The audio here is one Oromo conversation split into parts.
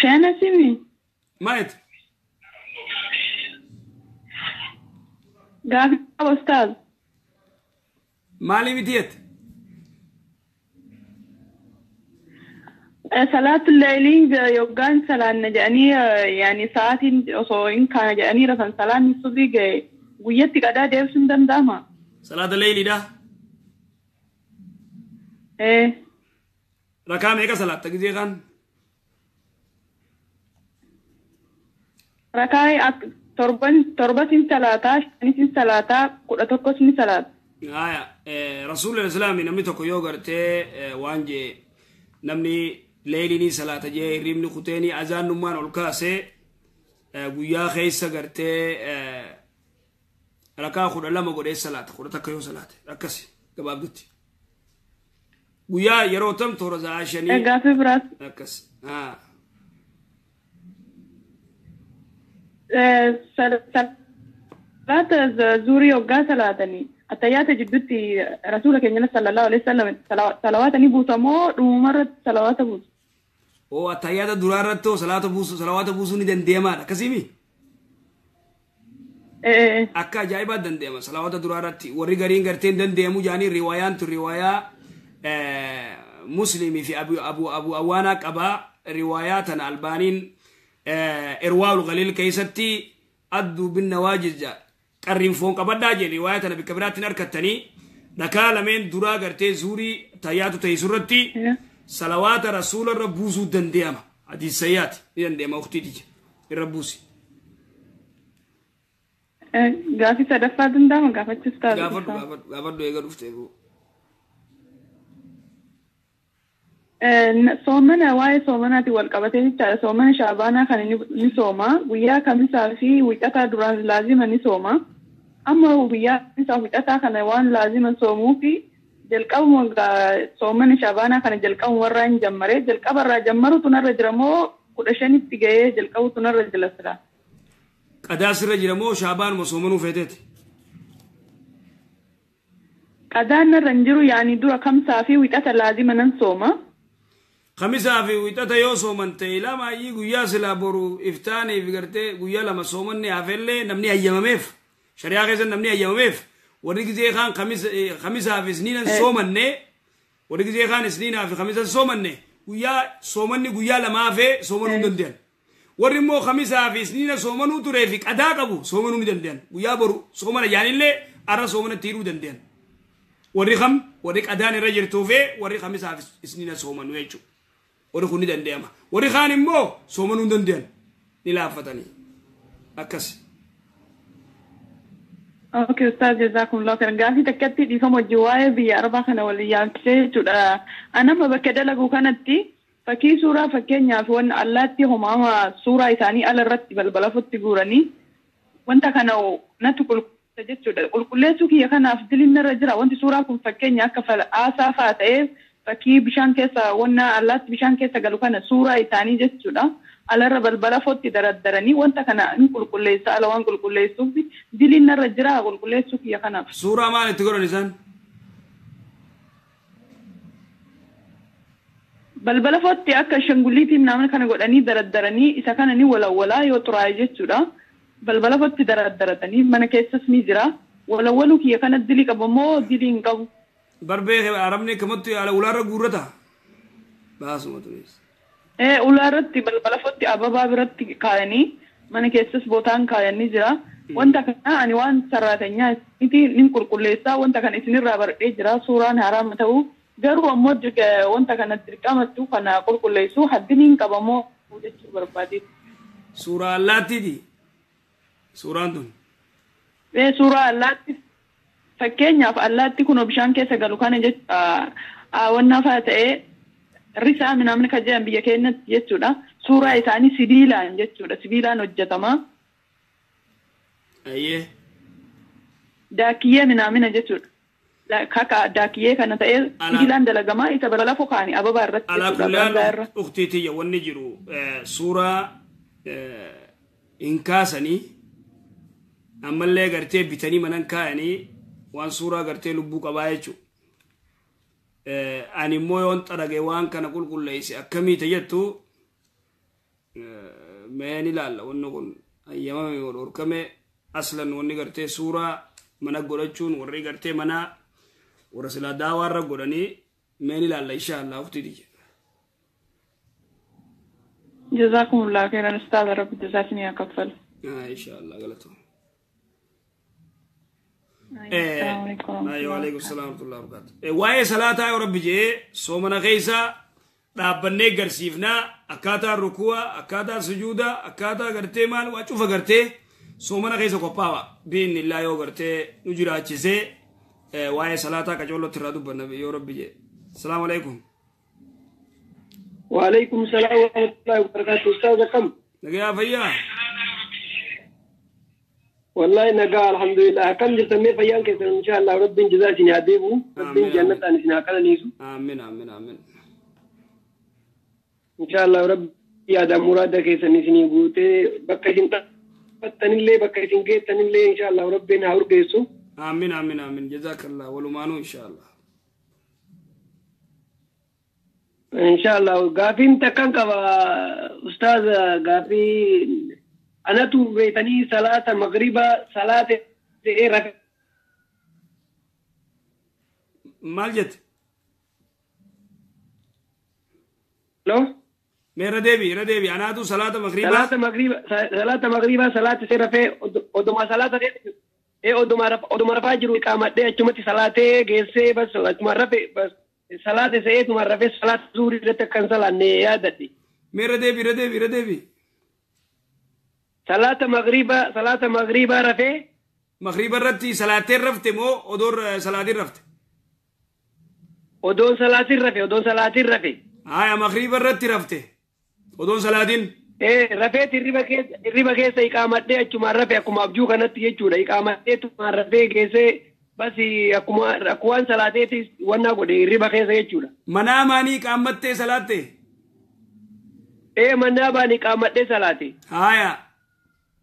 Shanasimi. Maayet? Gaafii qaba ustaaz. Maalii miti jette? Salaatu leeyliin yoggaan salaanna jedhanii yaani sa'aatiin osoo hin kaana jedhanii rafan salaanni subii ga'e guyyatti qadaa deebisuun danda'ama? Salaata leeyliidha? Ee. Rakaa meeqa salaatta gizee kaan? Rakaa torbasin salaataa, shanisin salaataa, 11 ni salaata. Haya, Rasuulli Islaamii namni tokko yoo gartee waan jee namni leeyliin salaata jee hirribni kuteenii azaannummaan ol kaasee guyyaa keessa gartee rakaa 12 godhee salaata 11 yoo salaate akkasi gabaabdutti. Guyyaa yeroo tam toora sa'a 5. Gaaffii biraas. Akkas. Salaata zuurii hoggaa salaatanii attayyaata jidduutti rasuula keenya sallallahu alaihi wasallam salawaata ni buusamoo dhumarratti salawaata buusu? Oo attayyaata duraa irratti hoo salaata buusu salawaata buusuu ni danda'amaadha akkasiimi? Akka ajaa'ibaa danda'ama salawaata duraa irratti warri gariin gartee hin danda'amu jaanii riwaayaan tun riwaayaa Muslimii fi Abu Abu Awaanaa qabaa riwaayaa tana Albaaniin Irwaa'ul Galiil keessatti adduu bin nawaajiz jaa qarriin foon qabadhaa jee riwaayaa tana bakka biraatti hin harkattanii rakaa lameen duraa gartee zuurii tayyaatu ta'e surratti salawaata rasuula irra buusuu danda'ama hadiis sayyaati ni danda'ama ukhtiiti irra buusi. Gaafii sadaffaa danda'ama gaafachuuf ta'a. Gaafadhu eega dhuftee. Soomana waa'ee soomanaatiin wal qabatee jechaadha. Soomana shaabaanaa kana ni sooma. Guyyaa kamisaa fi wixataa duraan laazima ni sooma. Amma guyyaa kamisaa wixataa kana waan laazima soomuufi jalqabuma soomana shaabaanaa kana jalqabuma warraa hin jammaree jalqabarraa jammarutu narra jira moo 15tti ga'ee jalqabutu narra jira sila? Qadaa sirra jira moo shaabaanuma soomanuu feeteeti? Qadaan narra hin jiru yaani dura kamsaa fi wixata laazima nan sooma. Kamisaa fi wixata yoo sooman ta'e lamaayyii guyyaa silaa boru iftaanii fi gartee guyyaa lama soomanni hafellee namni hayyamameef shari'aa keessa namni hayyamameef warri gizee kaan kamisaa fi isniinan soomanne warri gizee kaan isniinaa fi kamisan soomanne guyyaa soomanni guyyaa lama hafee soomanuu hin danda'an. Warri immoo kamisaa fi isniina soomanuu turee fi qadaa qabu soomanuu ni danda'an. Guyyaa boru soomana yaanillee arra soomanatti hidhuu danda'an. Warri kam warri qadaan irra jirtuufee warri kamisaa fi isniina soomanuu jechuudha. Warri kun ni danda'ama. Warri kaan immoo soomanuu hin danda'an. Ni laaffatanii. Akkas. Okay, Ustaaz jazakumullahu khairan. Gaafii takkatti dhiifama hojii waa'ee biyya arabaa kana waliin yaamsisee jechuudha. Anama bakka dalagu kanatti fakkii suuraa fakkeenyaaf wanna allaatti homaama suuraa isaanii ala irratti balbala fotti guuranii wanta kana natti qulqulleessa jechuudha. Qulqulleessuu kiyya kanaaf diliin narra jira. Wanti suuraa kun fakkeenya akka aasaa fa'aa ta'ee fakkii bishaan keessa wanna allaatti bishaan keessa galu kana suuraa isaanii jechuudha. Alarra balbala fotti daraddaranii wanta kana ni qulqulleessa ala waan qulqulleessuuf diliin narra jira qulqulleessuu kiyya kanaaf. Suuraa maal itti godhan isaan? Balbala fotti akka shangulliitiin namni kana godhanii daraddaranii isa kana ni walawwalaa yoo xuraa'e jechuudha. Balbala fotti daraddaratanii mana keessas ni jira. Walawwaluu kiyya kana dilii qabu moo dilii hin qabu? Barbee arabni kamatti ala ulaarra guurrata. Baasuma tunis. Ulaarratti balbala fotti ababaa biratti kaayanii mana keessas bootaan kaayanii jira. Wanta kana ani waan saraatanyaa miti nin qulqulleessaa wanta kana isinirraa baradhee jira suuraan haraama ta'uu garuu ammoo wanta kana dirqamattu kana qulqulleessuu haddini hin qabamoo jechuu barbaade. Suuraa allaattiiti. Suuraan tun. Suuraa allaatti fakkeenyaaf allaatti kun bishaan keessa galu kana jechuudha wanna fa'aa ta'ee risaa namni kan jedhan biyya keenyatti jechuudha. Suuraa isaanii sibiilaan jechuudha. Sibiilaan hojjetama. Ayyee. Daakiyyee minaamina jechuudha. Kaka daakiyyee kana ta'ee sibiilaan dalagamaa isa balala fokaanii ababaa irratti jechuudha. Alaa ukhtiitiyya wanni jiru suuraa hin kaasanii ammallee gartee bitanii manan kaayanii waan suuraa gartee lubbuu qabaa jechuudha. Ani immoo yoon xarage waan kana qulqulleesse akkamii jettu Mee ni ilaalla wanni kun hayyamame moo dhorkame aslan wanni gartee suuraa mana godhachuun warri gartee mana warra silaa daawaarra godhanii mee ni ilaalla insha Allah ufti tiyya. جزاكم الله خيرا أستاذ رب جزاكم يا كفل. Insha Allah galatoom. السلام عليكم ورحمة Ayo الله. Alaikum salaam wa rahmatullahi wa barakatuh. Waa'ee salaataa yoo rabbi jee soomana keessa dhaabbannee garsiifnaa akkaataa rukuwa, akkaataa sujuuda, akkaataa gartee maal waa cufa gartee soomana keessa qophaawa. Biinnillaa yoo gartee nu jiraachisee waa'ee salaataa qacoollotti irraa dubbanna yoo rabbi jee. Salaamu alaikum. وعليكم السلام ورحمة الله وبركاته أستاذ كم Nagayaa fayyaa. والله نقا الحمد لله كم جرت مي فيان كيسر إن شاء الله رب جزاك يا رب آمين جنة آمين. أن سنا كلا Aamin aamin aamin. إن شاء الله رب يا دا مراد كيسر نسني قوتي بكا سن فتن بكا سن جيتن إن شاء الله رب نهار كيسو Aamin aamin aamin. Jazakallah walumaanuu insha Allah. إن شاء الله قافين تكن كوا أستاذ قافي أنا تو بيتني صلاة مغربة صلاة إيه رك Maal jette? لو Mee irra deebi irra deebi anaatu salaata magriibaa. صلاة مغربة صلاة مغربة صلاة سيرفة أدوما صلاة إيه أدوما رف أدوما رفع جرو إقامة ده أجمع صلاة جيسة بس أجمع رفع بس صلاة سيد ما رفع صلاة زوري رتكن صلاة نيا دتي Mee irra deebi irra deebi irra deebi. صلاة مغربة صلاة مغربة رفع Magriiba irratti salaattee rafte moo odoon salaatiin rafte? أدون صلاة رفع أدون صلاة رفع Haya magriiba irratti rafte. Odoon salaatiin. إيه رفعت الربا كيس الربا كيس إقامة ده أجمع رفع أكما أبجو كانت يجودا إقامة ده ما رفع كيس بس أكما أكوان صلاة وانا قد الربا كيس يجودا Manaa maanii qaammattee salaatte? ee manaa baani qaamadhee salaate Haya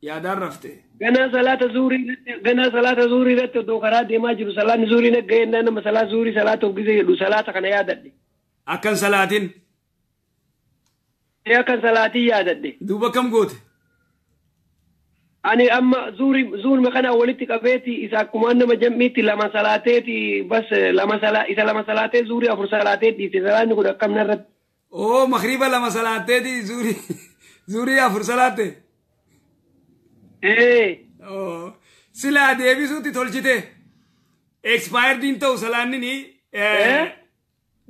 yaadaan rafte. Ganaa salaata zuurii ganaa salaata zuurii irratti odoo karaa deemaa jiru salaanni zuurii na ga'e nama salaata zuurii salaata hoggise jedhu salaata kana yaadadhe. Akkan salaatin. Ee akkan salaatii yaadadhe. Duuba kam goote? Ani amma zuurii zuurma kana walitti qabeeti isa akkuma nama jam'iitti lama salaateeti bas lama salaa isa lama salaatee zuurii afur salaatee dhiise salaanni kun akkam narratti. Oo magriiba lama salaatteeti zuurii zuurii afur salaatte. Ee. Oo silaa deebisuutti tolchite. Expired hin ta'u salaanni ni. Ee.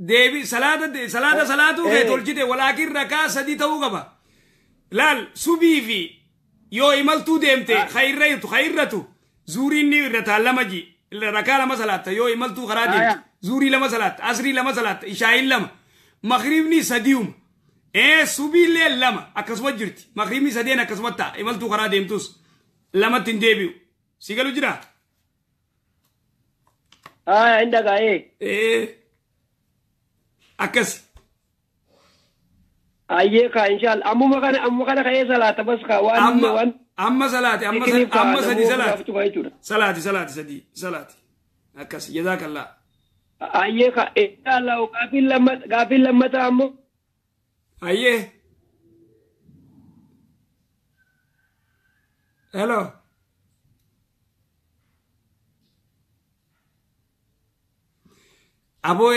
Deebi salaata salaata salaatuu kee Ee. tolchite walaakin rakaa sadi ta'uu qaba. Laal subii fi yoo imaltuu deemte khayirratu khayirratu zuuriin ni irrataa lama ji rakaa lama salaatta yoo imaltuu karaa deemte zuurii lama salaatta asrii lama salaatta ishaayin lama magriibni sadiuma ee subiillee lama akkasuma jirti magriibni sadeen akkasuma ta'a imaltuu karaa deemtus lamatti hin deebi'u si galu jira. Haa hin dhagaa ee. Ee akkas. Ayyee kaa inshallah ammuma kana ka'ee salaata bas kaa waan Amma waan. amma salaati amma Ikiniif kaa amma sadi namoota salaati. gaafatu kaa jechuudha. Salaati salaati sadi salaati akkas jazaakallah. Ayyee kaa inshallah gaafiin lammataa ammoo. Ayyee. Hello. Aboo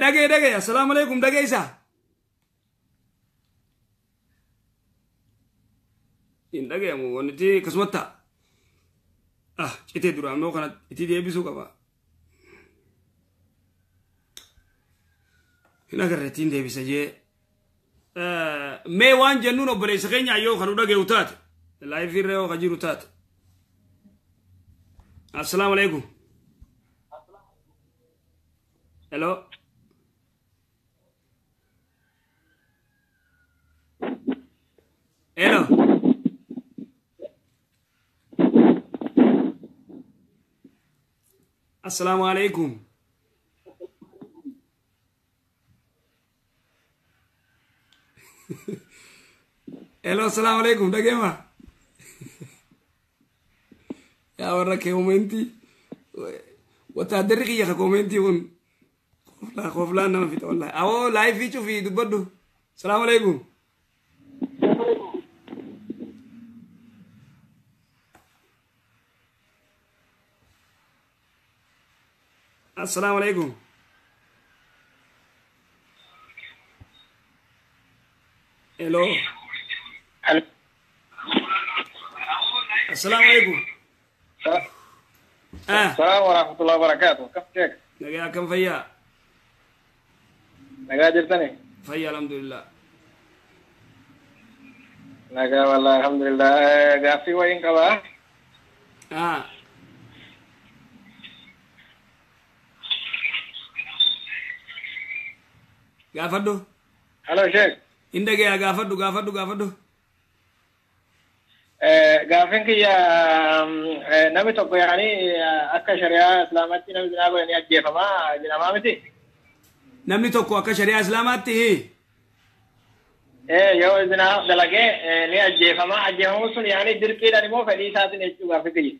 dhagee dhagee assalaamu alaikum dhagee isaa. Hin dhagayamu wanti akkasumatti ta'a. Ah citee dura ammoo kana itti deebisuu qaba. Hin agarre ittiin deebisa jee. Mee waan jennuun obboleessa keenya yoo kan nu dhagayu taate. Live irra yoo ka jiru taate. Assalaamu alaikum. Hello. Hello. Assalaamu alaikum. Hello, assalaamu alaikum. Dhageema. Yaa warra koomentii. Wataaddarri kiyya ka koomentii kun. Qoflaa qoflaan nama fixa wallahi. Awoo live cufii dubbadhu. Assalaamu alaikum. Assalaamu alaikum. Hello. Assalaamu alaikum. Assalamu warahmatullahi wabarakatuh. Kam Sheikh? Nagaa akkam fayyaa? Nagaa jirtani? Fayyaa alhamdulillah. Nagaa wallahi alhamdulillah. Gaaffii wayiin qabaa. Gaafadhu. Hello Sheikh. Hin dhagayaa gaafadhu gaafadhu gaafadhu. Gaaffiin kiyya namni tokko yaani akka shari'aa islaamaatti namni zinaa godhe ni ajjeefamaa jedhamaa miti? Namni tokko akka shari'aa islaamaatti Yoo zinaa dalagee ni ajjeefamaa. Ajjeefamuun sun yaani dirqiidhaan immoo fedhii isaatiin jechuu gaaffii kiyya.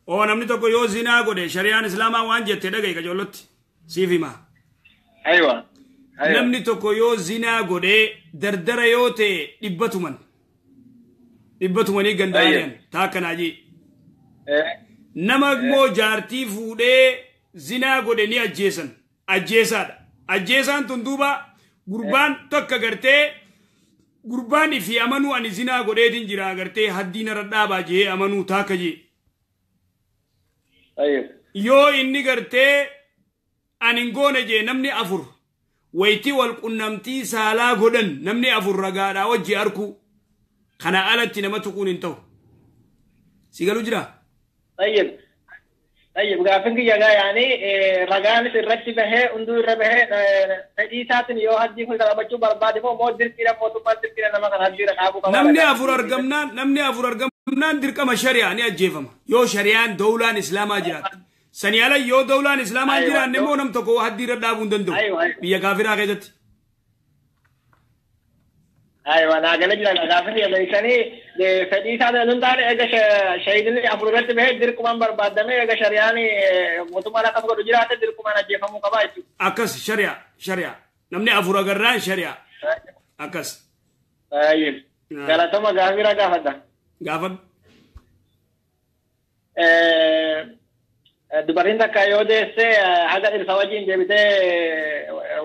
Oo namni tokko yoo zinaa godhe shari'aan islaamaa waan jette dhaga'i qajeellotti siif hima. Aywa. Namni tokko yoo zinaa godhe dardara yoo ta'e 100 tuman. 100 tumanii ganda'aniin taakkanaa jee. Nama immoo jaartii fuudhee zinaa godhe ni ajjeesan. Ajjeesaadha. Ajjeesaan tun duuba gurbaan tokko gartee gurbaan ifi amanuu ani zinaa godheetiin jira gartee haddiin irra dhaabaa jee amanuu taakka jee. Yoo inni gartee ani hin goone jee namni 4 wayitii wal qunnamtii saalaa godhan namni 4 ragaadhaa wajji arkuu. Kana alatti nama tuquun hin ta'u. Si galuu jira? Tayyib. Tayyib gaaffiin kiyya gaa yaani ragaanis irratti bahee hunduu irra bahee fedhii isaatiin yoo haddii kun dhaabachuu barbaade immoo dirqiidha mootummaan dirqiidha nama kana haddiirra dhaabuu qaba. Namni 4 argamnaan namni 4 argamnaan dirqama shari'aa ni ajjeefama. Yoo shari'aan dawlaan islaamaa jiraatte. Sanii ala yoo dawlaan islaamaa hin jiraanne immoo nam tokko haddiirra dhaabuu hin danda'u. Biyya kaafiraa keessatti. Aywa naagala jira gaaffiin kiyya beeksanii fedhii isaatiin hin taane eega shahidni 4 irratti bahee dirqumaan barbaadamee eega shari'aan mootummaan akkas godhu jiraate dirqumaan ajjeefamuu qaba jechuudha. Akkas shari'aa shari'aa namni 4 agarraan shari'aa akkas. Tayyib. Galatoma gaaffii biraa gaafadha. Gaafadhu. Dubartiin takka yoo deesse haga dhirsa wajjin deebitee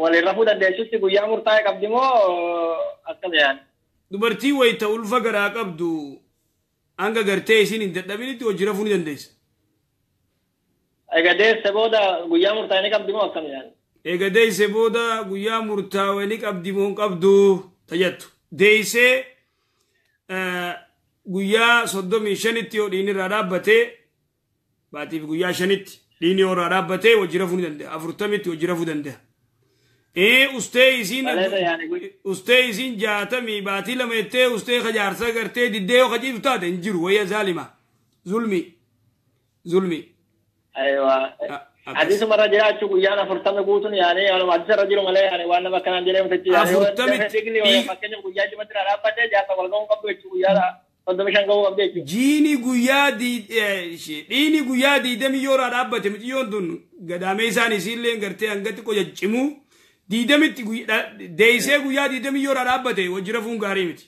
waliin rafuu dandeessutti guyyaa murtaa'e qabdi moo akkam yaani? Dubartii wayita ulfa garaa qabdu hanga gartee isiin hin dadhabinitti hojii rafuu ni dandeessa. Egaa deesse booda guyyaa murtaa'e ni qabdi moo akkam yaani? Egaa deesse booda guyyaa murtaa'e ni qabdi moo hin qabdu tajattu. Deessee guyyaa 35tti yoo dhiinni irraa dhaabbatee baatiif guyyaa 5tti dhiinni yoo irraa dhaabbatee hojii rafuu ni danda'a. 40tti hojii rafuu danda'a. Ustee isiin 60 baatii 2 jettee ustee kajaarsa gartee diddee yoo kajiiftu taate hin jiru wayya zaalima. Zulmi. Zulmi. Aywa. Hadiisuma irra jiraachuu guyyaan 40 guutuun yaani hadiisa irra jiru malee yaani waan nama akkanaan jedhee miti yaani. 40 fakkeenyaaf guyyaa jimatti irraa dhaabbatee jaarsa wal ga'uu qabdu jechuu guyyaa 35 ga'uu qabdu jechuudha. Jiini guyyaa dhiini guyyaa 20 yoo irraa dhaabbate mucayyoon tun gadaamee isaan isiillee gartee hanga xiqqoo jajjimuu 20tti deessee guyyaa 20 yoo irraa dhaabbate wajji rafuun gaarii miti.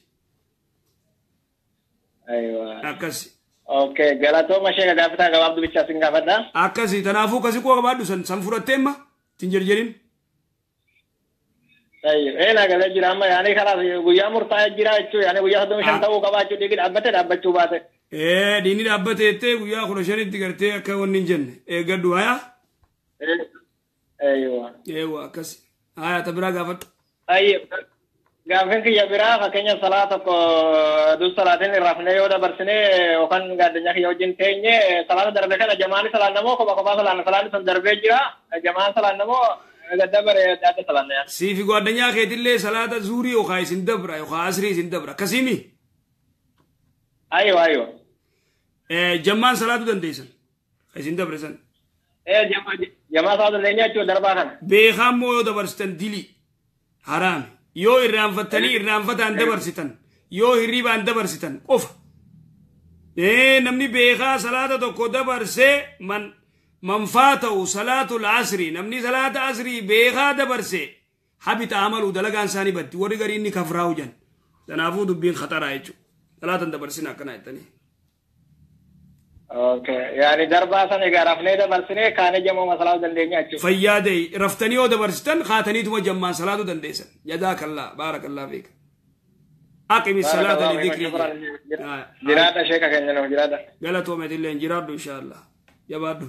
Aywa. Akkas. Okay, galatooma sheeka gaafataa gabaabduu bichaa sin gaafadha. Akkasi tanaafuu kasi quba qabaadhu san fudhattee amma ittiin jarjarin. Tayyib. Naagalee jira amma yaani kalaas guyyaa murtaa'ee jira jechuu yaani guyyaa 35 ta'uu qabaa jechuu dhiigni dhaabbatee dhaabbachuu baate. Dhiigni dhaabbatee jettee guyyaa 15tti gartee akka wanni hin jenne eeggadhu hayaa. Aywa. Eewwa akkas. Hayaa ta biraa gaafadhu. Tayyib. Gaaffiin kiyya biraa fakkeenyaaf salaa tokko dur salaatiin rafnee yoo dabarsinee yookaan gaaddanyaa kiyya wajjin teenye salaata darbe kana jamaani salaannamoo kopha kophaa salaanna salaanni sun darbee jira jamaan salaannamoo dabare adda salaanna yaani. Siifi gaaddanyaa keetillee salaata zuurii yookaan isin dabra yookaan asrii isin dabra akkasiimi. Aywa aywa. Jamaan salaatu dandeessan isin dabre san. Jamaa salaatu dandeenya jechuudha darbaa kana. Beekaan moo yoo dabarsitan dilii haraami. Yoo irraanfattanii irraanfataan dabarsitan yoo hirribaan dabarsitan qofa. Namni beekaa salaata tokko dabarsee manfaa ta'u salaatul asrii namni salaata asrii beekaa dabarsee habita amaluu dalagaan isaanii baddi warri garii inni kafraa hujan. Kanaafuu dubbiin khataraa jechuudha. Salaatan dabarsin akkana jettanii. Okay. Yaani darbaa san egaa rafnee dabarsinee kaanee jamaa salaatu dandeenya jechuudha. Fayyaa ta'e raftanii yoo dabarsitan kaataniituma jammaan salaatu dandeessan. Jazaakallaa baarakallaa fiik. Aqimi salaata li dhikri. Jiraadha sheeka keenya nama jiraadha. Galatoomeetillee hin jiraadhu inshaallah. Jabaadhu.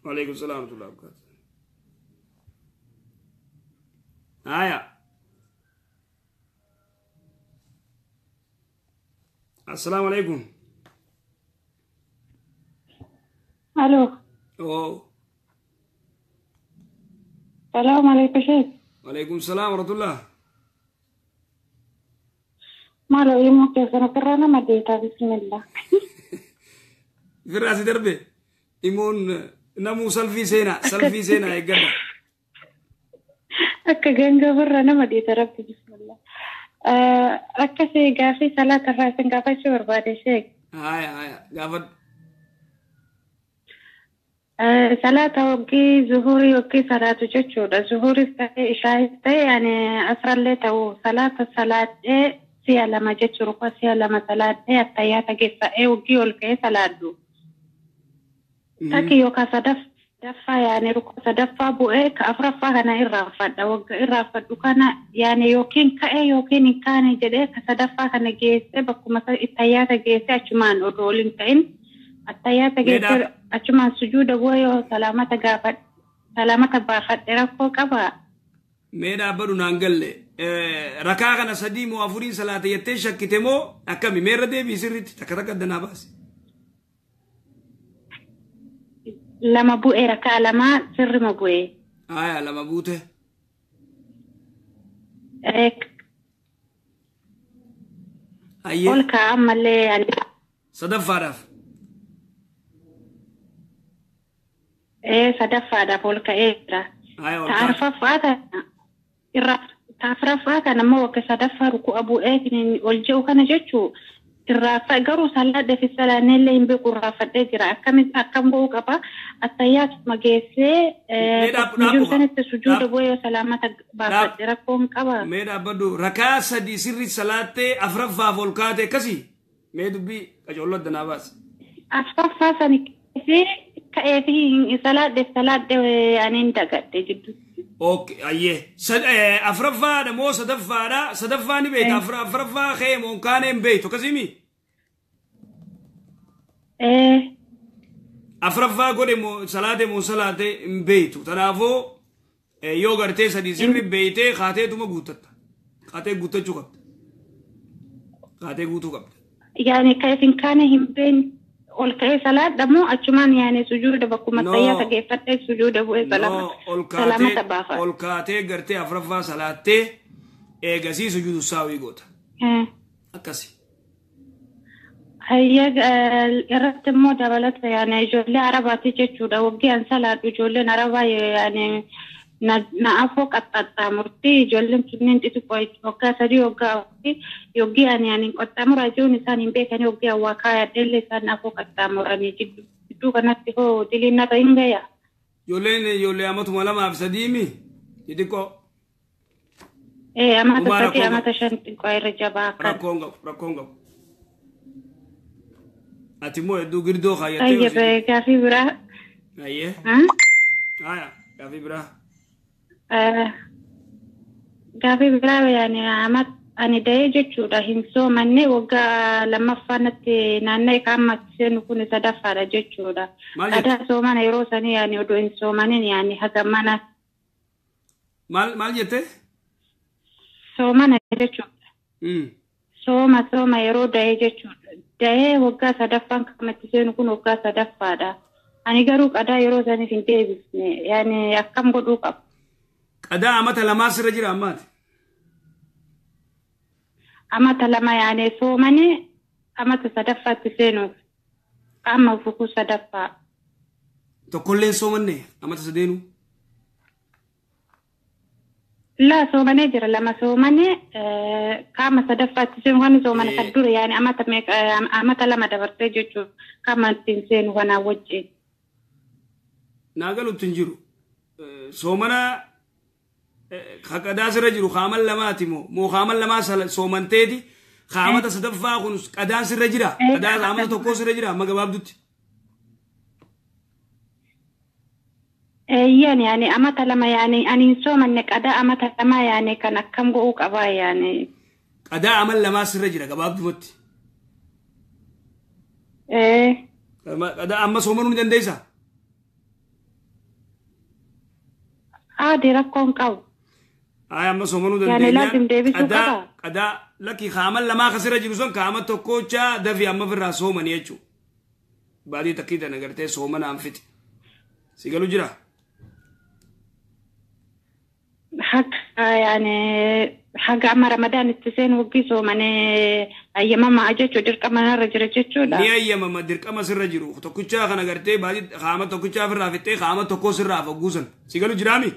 Waalaikum salaam wa rahmatullahi wa barakatuh. Haya. Assalamu alaikum. Alo. Oh. Salaam alaikum Sheikh. Waalaikum salaam wa rahmatullah. Malo ilmu keessan ofirraa nama deetaa bismillah. Firraa si darbe imoon namuu salfii seenaa eeggadha. Akka ganga ofirraa nama deeta rabbi bismillah. Akkasii gaafii salaata irraa isin gaafachuu barbaade Sheikh. Haya haya gaafadhu. Salaata hoggii zuhurii yookiin salaatu jechuudha. Zuhuris ta'e ishaayis ta'e ani asrallee ta'u salaata salaadhee si'a lama jechuudha. Rukkoo si'a lama salaadhee attayyaata geessa'ee hoggii ol ka'ee salaadhu. Takki yookaan sadaffaa yaani rukkoo sadaffaa bu'ee ka afuraffaa kana irraanfadha. Wagga irraanfadhu kana yaani yookiin ka'ee yookiin hin kaane jedhee ka sadaffaa kana geessee bakkuma attayyaata geessee achumaan odoo ol hin ta'in attayyaata geessee achumaan sujuuda bu'ee yoo salaamata gaafadhe salaamata baafadhe rakkoo qabaa. Mee dhaabbadhu naan galle rakaa kana sadii moo afuriin salaata jettee shakkite moo akkami meerra deebii sirriitti takka takka addanaa baase. Lama bu'ee rakaa lama sirrima bu'ee. Aya lama buute. Ayyee. Ol ka'a ammallee. Sadaffaadhaaf. Sadaffaadhaaf ol ka'ee jira. Ta'arfaffaa kana immoo bakka sadaffaa ruku'a bu'ee ol je'u kana jechuu irraafa garuu salaadhaa fi salaanillee hin beeku irraafadhee jira. Akkam go'uu qaba? Attayyaatuma geessee sanitti sujuuda bu'ee yoo salaamata baafadhe rakkoo hin qabaa? Mee dhaabbadhu rakaa sadii sirri salaattee afuraffaaf ol kaate akkasii mee dubbii qacolloo addanaa baase. Afuraffaa sani ka'ee fi salaadhe ani hin dagadhe jidduutti. Okay, ayyee. Afuraffaadha moo sadaffaadha? Sadaffaa ni beekta. Afuraffaa ka'ee moo hin kaane hin beektu akkasii? Afuraffaa godhe moo salaate moo salaate hin beektu. Kanaafuu yoo gartee sadii sirri beektee kaateetuma guuttatta. Kaatee guuttachuu qabda. Kaatee guutuu qabda. Yaani ka'eef hin kaane hin beekne. Ol ka'ee salaadha moo achumaan yaani sujuuda bakkuma tayyaata geeffadhee sujuuda bu'ee salaamata baafadha. Ol kaatee gartee afuraffaa salaattee eegasii sujuudu saawii goota. Akkasi. Hayya irratti immoo dabalata yaani ijoollee arabaati jechuudha. Waggi an salaadhu ijoolleen arabaa yaani na afoo qaxxaamurti ijoolleen kunneen xixiqqoo waggaa sadii waggaa afurii yoggii ani ani qaxxaamuraa jiruun isaan hin beekani yoggii hawaa kaayadheellee isaan afoo qaxxaamuranii jidduu kanatti hoo diliin narra hin gaya. Ijoolleen ijoollee amatuma 2 fi 3 mi xixiqqoo. Amata 3 amata 5 xiqqoo irra jabaa akka. Rakkoon qabu. Ati immoo hedduu girdoo kaayattee. Ayyee gaafii biraa. Ayyee. Aya gaafii biraa. Gaafii biraa yaani ani da'ee jechuudha hin soomanne waggaa lammaffaa natti naanna'e qaamatti seenu kun sadaffaadha jechuudha. Aadaa soomana yeroo sanii yaani odoo hin soomanin yaani haga mana. Maal jette? Soomana jechuudha. Sooma yeroo da'ee jechuudha. Da'ee waggaa sadaffaan qaamatti seenu kun waggaa sadaffaadha. Ani garuu qadaa yeroo saniif hin deebisne yaani akkam godhuu qaba? Qadaa amata lamaa sirra jira ammaati. Amata lama yaani soomani amata sadaffaatti seenuuf qaama fukuu sadaffaa. Tokkolleen soomanne amata sadeenuu. Laa soomanee jira lama soomanee qaama sadaffaatti seenu kan soomane kan dura yaani amata lama dabarsee jechuun qaama ittiin seenu kanaa wajjin. Naa galuutti hin jiru. Soomana Qadaa sirra jiru qaaman lamaati moo qaaman lamaa soomanteeti Kaamata sadaffaa kun qadaan sirra jira. Qadaan amata tokko sirra jira amma gabaabdutti. Eeyyan yaani amata lama yaani ani hin soomanne qadaa amata lama yaani kan akkam go'uu qabaa yaani. Qadaa amal lamaa sirra jira gabaabdumatti. Qadaa amma soomanuu ni dandeessaa? Aadi rakkoon qabu. Ay amma soomanuu dandeenya. Qadaa lakki kaaman lamaa kasirra jiru sun kaama tokkochaa dafii amma ofirraa soomanii jechuudha. Baadii takkii tana gartee soomanaan fixi. Si galu jira? Haga yaani haga amma Ramadaan itti seenu waggi soomanee ayyamamaa jechuudha dirqama narra jira jechuudha. Ni ayyamama dirqama sirra jiru tokkichaa kana gartee baadii kaama tokkichaa ofirraa fixee kaama tokkoo sirraa fagguusan. Si galu jiraami?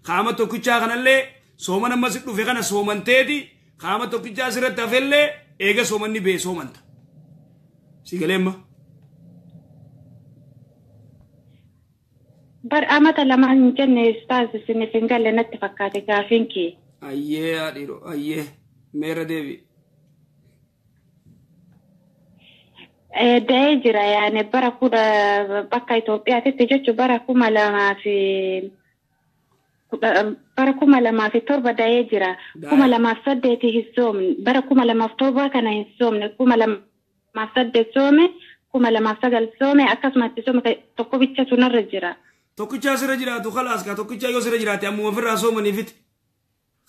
Kaama tokkichaa kanallee sooman amma si dhufe kana soomanteeti kaama tokkichaa sirratti hafellee eega soomanni bee soomanta. Si galee amma? Bar amata lama hin jenne ustaaz isiniif hin galle natti fakkaate gaafiin kee. Ayyee haadhiiroo ayyee meera deebi. Da'ee jira yaani bara kudha bakka Itoophiyaatitti jechuun bara 2007 da'ee jira. 2008 hin soomne bara 2007 kana hin soomne 2008 soome 2009 soome akkasumatti soome tokko bicha sunarra jira. Tokkichaa sirra jiraatu khalaas kaa tokkichaa yoo sirra jiraate ammuma ofirraa soomanii fixi.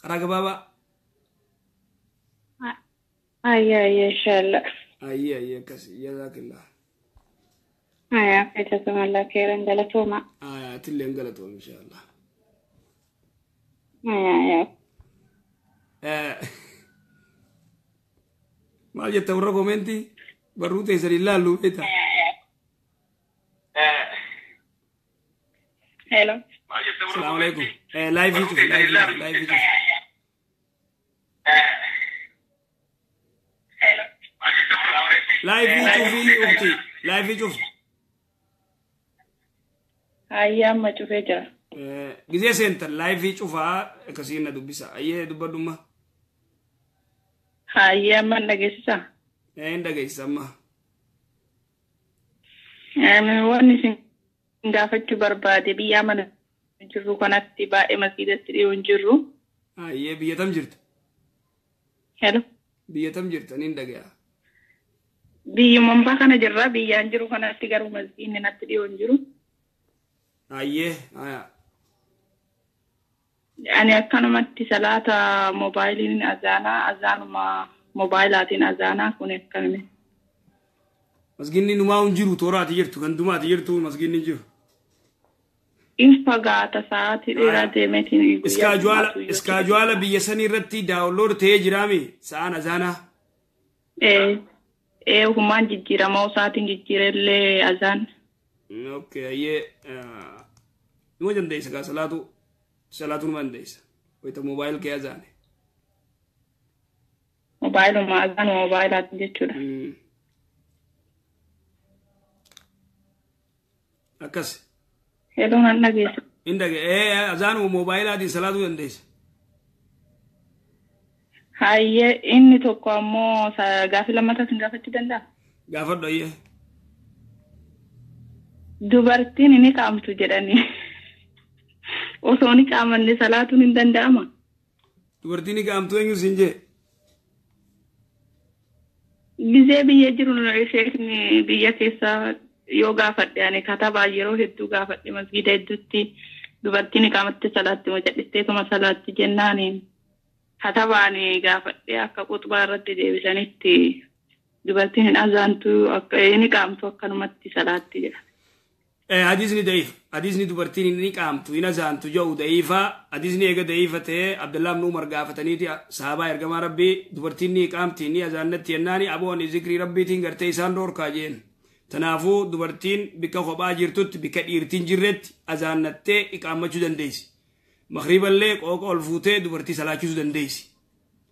Karaa gabaabaa. Ayyee ayyee inshallah. Ayyee ayyee akkas jazaakillah. Ayyee jazakumullah khairan galatooma. Ayyee atillee galatooma inshallah. Ayyee ayyee. Maal jetta warra koomentii barruu teessan ilaallu beektaa. Hello. Assalamu alaikum. Live YouTube, live YouTube. Hello. Live YouTube ukti, live YouTube. Ayya amma cufee jira. Gizee seentan live cufaa akkasiin na dubbisa. Ayyee dubbadhumma. Ayyee amma hin dhageessisaa? Hin dhageessisa amma. Wanni isin gaafachuu barbaade biyya mana jirru kanatti baay'ee masgiidatti dhiyoo hin jirru. Ayyee biyya tam jirta? Hello. Biyya tam jirta niin dhaga'a. Biyyuma kana jirra biyyaan jiru kanatti garuu masgiidni natti dhiyoo hin jiru. Ayyee aya. Ani akkanumatti salaata moobaayiliin azaanaa azaanuma moobaayilaatiin azaanaa kun akkamii? Masgiidni numaa hin jiru tooraati jirtu kan dumaati jirtu masgiidni hin jiru. In fagaata sa'aatii dheeraa deemeetiin. Iskaajuwaala biyya sanii irratti daawunlood ta'ee jiraami sa'aan azaanaa. Humaan jijjiiramaa sa'aatiin jijjiirellee azaan. Okay ayyee numa dandeessa kaa salaatu salaatu numa dandeessa wayita moobaayil kee azaane. Moobaayiluma azaanuma moobaayilaatiin jechuudha. Akkas. Hello nan dhageessa. Hin dhage azaanuma moobaayilaatiin salaatuu dandeessa. Hayyee inni tokko ammoo gaafii lammataa sin gaafachuu danda'a? Gaafadhu ayyee. Dubartiin ni qaamtu jedhanii osoo ni qaamanne salaatuun hin danda'ama. Dubartiin ni qaamtu eenyu siin jee? Gizee biyya jiru sheekni biyya keessaa yoo gaafadhe ani katabaa yeroo hedduu gaafadhe masgiida hedduutti dubartiin qaamatti salaatti moo cadhisteetuma salaatti jennaani katabaan gaafadhe akka qutbaa irratti deebisanitti dubartiin hin azaantu akka inni qaamtu akkanumatti salaatti jedha. Hadiisni da'iif hadiisni dubartiin inni qaamtu hin azaantu jedhu da'iifa hadiisni eega da'iifa ta'ee Abdullah ibn Umar gaafataniiti sahabaa ergamaa rabbii dubartiin ni qaamti ni azaannatti jennaani aboon zikrii rabbiitiin gartee isaan dhoorkaa jeen. Tanaafuu dubartiin bikka kophaa jirtutti bikka dhiirtiin jirretti azaannattee iqaammachuu dandeessi. Makriiballee qooqa ol fuutee dubartii salaachisuu dandeessi.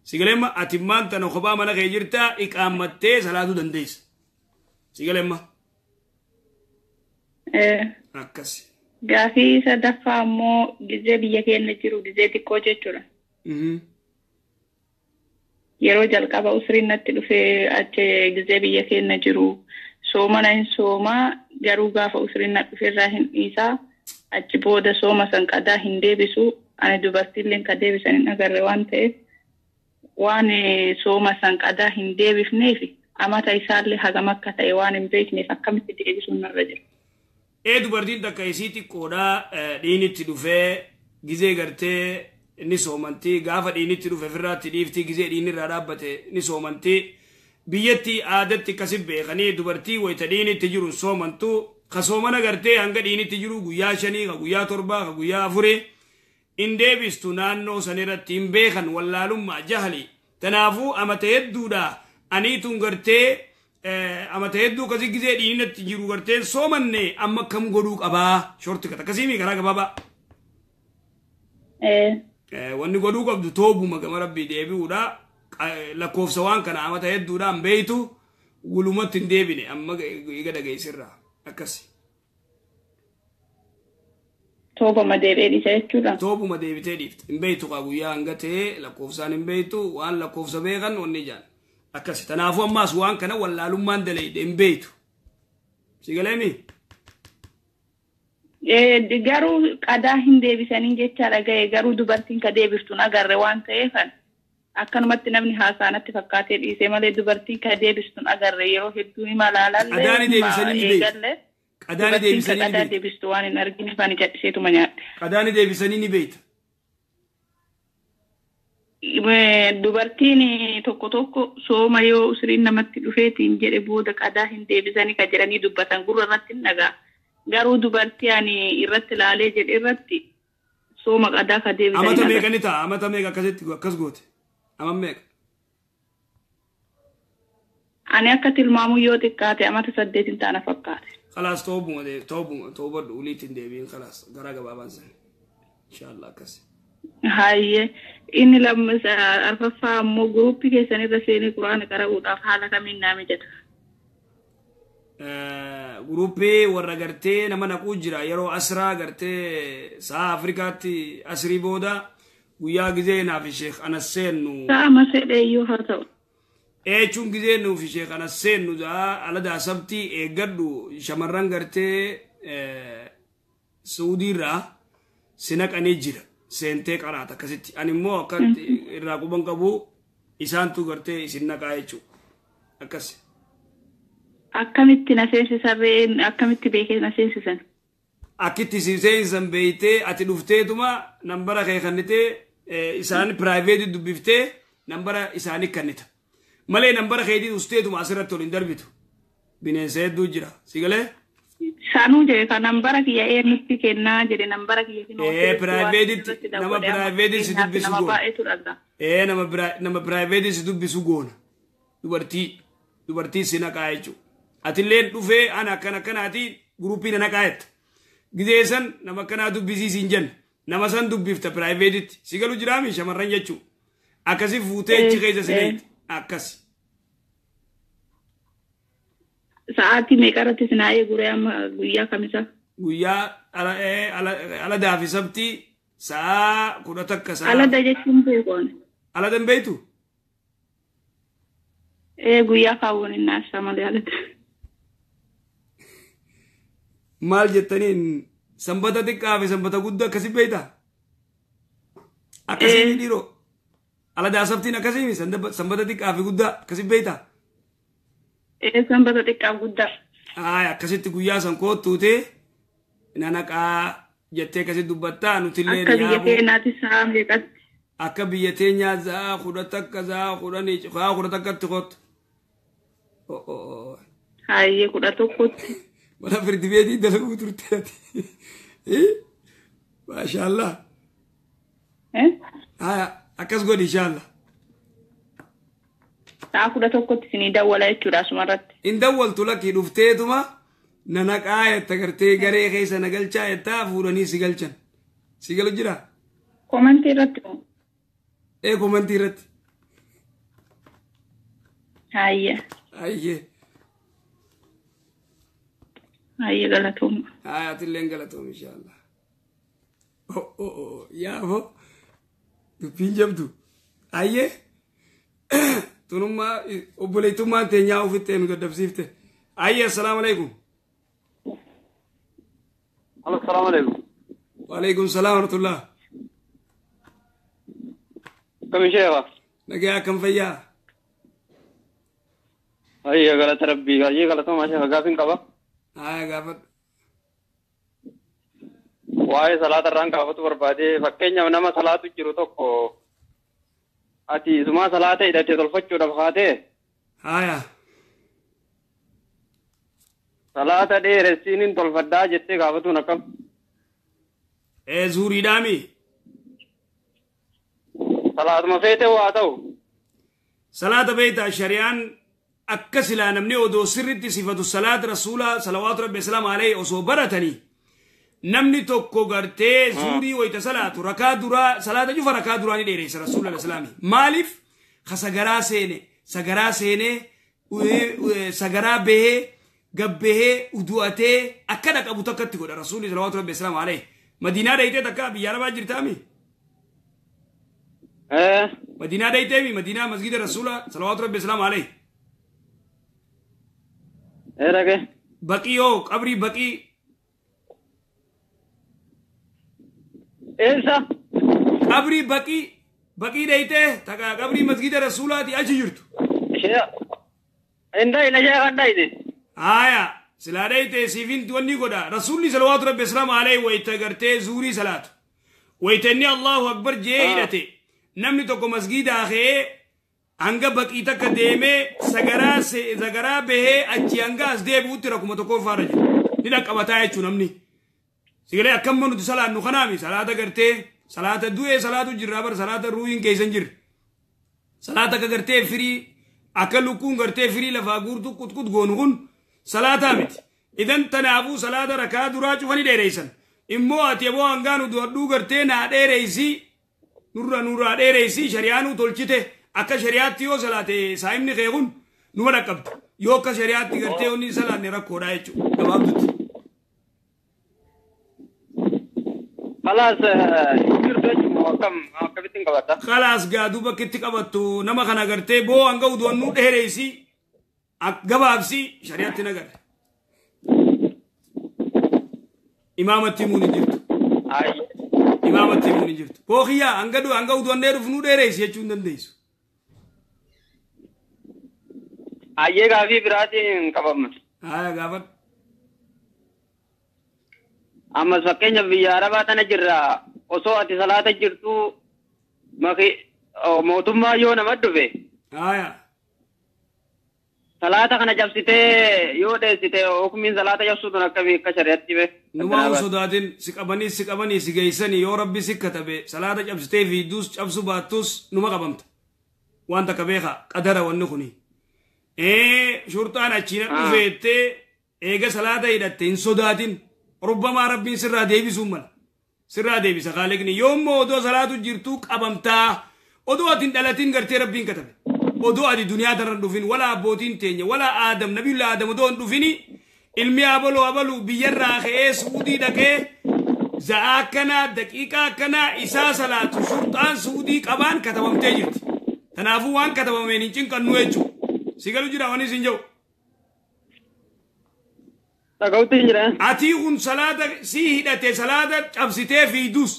Sigaleemma ati maan tana kophaa mana kee jirtaa iqaammattee salaatuu dandeessa. Sigaleemma. Akkas. Gaafii sadaffaa ammoo gizee biyya keenya jiru gizee xiqqoo jechuudha. Yeroo jalqaba usriin natti dhufee achi gizee biyya keenya jiru soomana hin soomaa garuu gaafa usriin na dhufe irraa hin dhiisaa achi booda sooma san qadaa hin deebisu ani dubartiilleen ka deebisan hin agarre waan ta'eef waan sooma san qadaa hin deebifneef amata isaallee hagam akka ta'e waan hin beekneef akkamitti deebisuun narra jira. Dubartiin takka isii xiqqoodhaa dhiinitti dhufee gizee gartee ni soomantii gaafa dhiinitti dhufe ofirraatti dhiiftii gizee dhiinirraa dhaabbate ni soomantii biyyatti aadatti akkasi beekanii dubartii wayita dhiinitti jiru soomantu ka soomana gartee hanga dhiinitti jiru guyyaa 5 ka guyyaa 7 ka guyyaa 4 hin deebistu naannoo sanirratti hin beekan wallaalummaa jahali tanaafuu amata hedduudha aniituun gartee amata hedduu akkasii gizee dhiinatti jiru gartee soomanne amma kam godhuu qabaa shorti kata akkasiimi karaa gabaabaa. Wanni godhuu qabdu toobuma gama rabbii deebi'uudha lakkoofsa waan kana amata hedduudhaan beeytu wulumatti hin deebine amma eega dhageessirraa akkasi. Toobuma deebi'ee dhiisa jechuudha. Toobuma deebitee dhiifte hin beeytu kaa guyyaa hanga ta'e lakkoofsaan hin beeytu waan lakkoofsa beekan wanni ijaan akkasi tanaafuu ammaas waan kana wallaalummaan dalayde hin beeytu. Si galeemi? Garuu qadaa hin deebisanii jecha dhaga'e garuu dubartiin ka deebiftuun agarre waan ta'eef akkanumatti namni haasaanatti fakkaatee dhiisee malee dubartiin ka deebiftuun agarre yeroo hedduu hima laalallee Qadaani deebisanii ni beektu. Qadaani deebisanii ni qadaa deebistu waan hin argine faani cadhiseetuma nyaadhe. Qadaani deebisanii ni beekta. Dubartiin tokko tokko sooma yoo usriin namatti dhufeetiin jedhe booda qadaa hin deebisanii ka jedhanii dubbatan gurra irratti hin dhagaa. Garuu dubartii ani irratti laalee jedhe irratti sooma qadaa ka deebisanii. Amata meeqa ni ta'a? Amata meeqa akkasitti akkas goote? Amma meeqa? Ani akka tilmaamu yoo xiqqaate amata 8 taana fakkaate. Khalaas toobuma toobuma toobadhu uliitti hin deebiin khalaas garaa gabaabaan san. Inshaallah akkas. Hayyee inni arfaffaa ammoo guruppii keessan irra seenee quraana qara'uudhaaf haala kamiin naa mijata? Guruppii warra gartee nama naquu jira yeroo asraa gartee sa'a Afrikaatti asrii booda guyyaa gizee naaf sheekh anas seennu. Sa'a masedheeyyuu haa ta'u. Eechuun gizee nuuf sheekh anas seennu ala daasabtii eeggadhu shamarran gartee Suudiirraa si naqanii jira seentee qaraata akkasitti ani immoo akka irraa quban qabu isaantu gartee isin naqaa jechuudha akkas. Akkamitti na seensisan re'een akkamitti beekee na seensisan? Akkitti si seensisan beeytee ati dhufteetuma nambara kee kannitee isaan piraayiveetii dubbiftee nambara isaanii kannita. Malee nambara keetii dhusteetuma asirratti ol hin darbitu. Bineensa hedduu jira. Si galee? Sanuu jedhe kan nambara kiyya eenyutti kennaa jedhe nambara kiyya kennuu. Piraayiveetitti nama piraayiveetii si dubbisu goona. Nama piraayiveetii si dubbisu goona. Dubartii si naqaa jechuudha. Atilleen dhufee ana akkana akkanaatiin guruppii na naqaa jetta. Gizee san nama akkanaa dubbisiis hin jenna. Nama san dubbifta piraayiveetitti. Si galu jiraami shamarran jechuudha. Akkasi fuutee achi keessa si leeti. Akkasi. Sa'aatii meeqa irratti si naa eegure amma guyyaa kamisa? Guyyaa aladaa fi sabtii sa'a 11 sa'a. Alada jechuun beekoon. Alada hin beektu? Guyyaa kaawwan hin naasa malee alada. Maal jettaniin sanbata xiqqaa fi sanbata guddaa akkasi beektaa? Akkasii dhiiroo. Aladaa sabtiin akkasii sanbata xiqqaa fi guddaa akkasi beektaa? Sanbata xiqqaa guddaa. Akkasitti guyyaa san kottuutee na naqaa jettee akkasi dubbattaa nutillee Akka biyya keenyaatti sa'a meeqatti? Akka biyya teenyaa sa'a 11 sa'a 10 sa'a 11tti kottu. Hayyee 11tti. Mana firdi beetii dalaguu turte ati. Maashaallah. Akkas godhi inshaallah. Sa'a 11tti isinii dawwala jechuudha asumarratti. In dawwaltu lakkii dhufteetuma na naqaa jetta gartee garee keessa na galchaa jettaa fuudhanii si galchan. Si galu jiraa? Komantii irratti moo? Komantii irratti. Hayyee. Hayyee. Hayyee galatooma. Haa atilleen galatooma inshaallah. Yaafoo dubbiin jabdu. Hayyee. Tunummaa obboleettummaan teenyaa ofitti nu daddabsiifte. Ayyi assalaamu alaikum. Assalaamu alaikum. Waalaikum salaam warahmatullah. Akkam sheekha? Nagaa akkam fayyaa? Ayya galata rabbii baay'ee galatoomaa sheekha gaafiin qaba. Haa gaafadhu. Waa'ee salaata irraan gaafatu barbaade fakkeenyaaf nama salaatu jiru tokko ati isumaa salaata hidhatee tolfachuudhaaf kaatee. Haaya. Salaata dheeressiin tolfadhaa jettee gaafatuun akkam? Zuuriidhaami. Salaatuma feete waa ta'u. Salaata beektaa shari'aan akka silaa namni odoo sirriitti sifatu salaata rasuulaa salawaatu rabbi islaam alayhi osoo baratanii namni tokko gartee zuurii wayita salaatu rakaa duraa salaata cufa rakaa duraa ni dheeressa rasuula islaami. Maaliif ka sagaraa seene sagaraa seenee sagaraa bahee gabbahee udu'atee akka dhaqabu takkatti godha rasuulli salawaatu rabbi islaam alayhi. Madiinaa dheeyitee takka biyya arabaa jirtaami? Madiinaa dheeyiteemi Madiinaa masgida rasuula salawaatu rabbi islaam alayhi. Dhaqe. Baqii hoo qabrii baqii. Eessa? Qabrii baqii baqii dheeyitee takka qabrii masgida rasuulaati achi jirtu. Hin dhayine sheekha hin dhayine. Haaya silaa dheeyitee siifin wanni godha rasuulli salawaatu rabbi islaam alayhi wayita gartee zuurii salaatu. Wayita inni Allahu akbar jee hidhate namni tokko masgidaa ka'ee hanga baqii takka deemee sagaraa bahee achi hanga as deebi'utti rakkuma tokko faara jira. Ni dhaqqabataa jechuun namni. Sigalee akkamma nuti salaannu kanaami salaata gartee salaata du'ee salaatu jirra bar salaata ruuhiin keessa hin jirre. Salaata akka gartee firii akka lukkuun gartee firii lafaa guurtu qutqut goonu kun salaataa miti. Idan tanaafuu salaata rakaa duraa cufanii dheereessan. Immoo ati aboo hangaa nu du'adhuu gartee naa dheereessi nurraa dheereessi shari'aanuu tolchite akka shari'aatti yoo salaate saayimni kee kun numa dhaqqabda. Yoo akka shari'aatti gartee onni salaanne rakkoodha jechuudha gabaabdutti. Khalaas jirtu jechuudha akkam akkamitti qabatta? Khalaas gaa duuba akkitti qabattu nama kana gartee boo hanga udu'annuu dheereessi gabaabsi shari'aatti nagarre. Imaamatti himuun hin jirtu. Imaamatti himuun hin jirtu. Boo kiyyaa hanga udu'annee dhufnuu dheereessi jechuu hin dandeessu. Ayyee gaafii biraatiin qabamna. Haa gaafadhu. Ammas fakkeenyaaf biyya arabaa tana jirra osoo ati salaata jirtu mootummaa yoo nama dhufe. Haaya. Salaata kana cabsitee yoo dheessite hukumiin salaata cabsuu tun akkamii akka shari'aatti be. Numaa hin sodaatin si qabanii si geessanii yoo rabbi si katabe salaata cabsitee fiidduus cabsu baattus numa qabamta. Waan takka beekaa qadara wanni kuni. Shurxaan achiin dhufeettee eega salaata hidhatte hin sodaatin. Rubbamaa rabbiin sirraa deebisuu mala. Sirraa deebisa kaaliqni. Yoommoo odoo salaatu jirtuu qabamtaa. Odoo ati hin dhalatin gartee rabbiin katabe. Odoo ati duniyaa tanarra dhufin wala abbootiin teenya wala Aadam nabiyulla Aadam odoo hin dhufini ilmi abaluu abaluu biyyarraa ka'ee Suudii dhaqee za'aa akkanaa daqiiqaa akkanaa isaa salaatu shurxaan Suudii qabaan katabamtee jirti. Kanaafuu waan katabameen hin cinqannu jechuudha. Si galu jira waan isin jedhu. Ati kun salaata si hidhate salaata cabsitee fiidus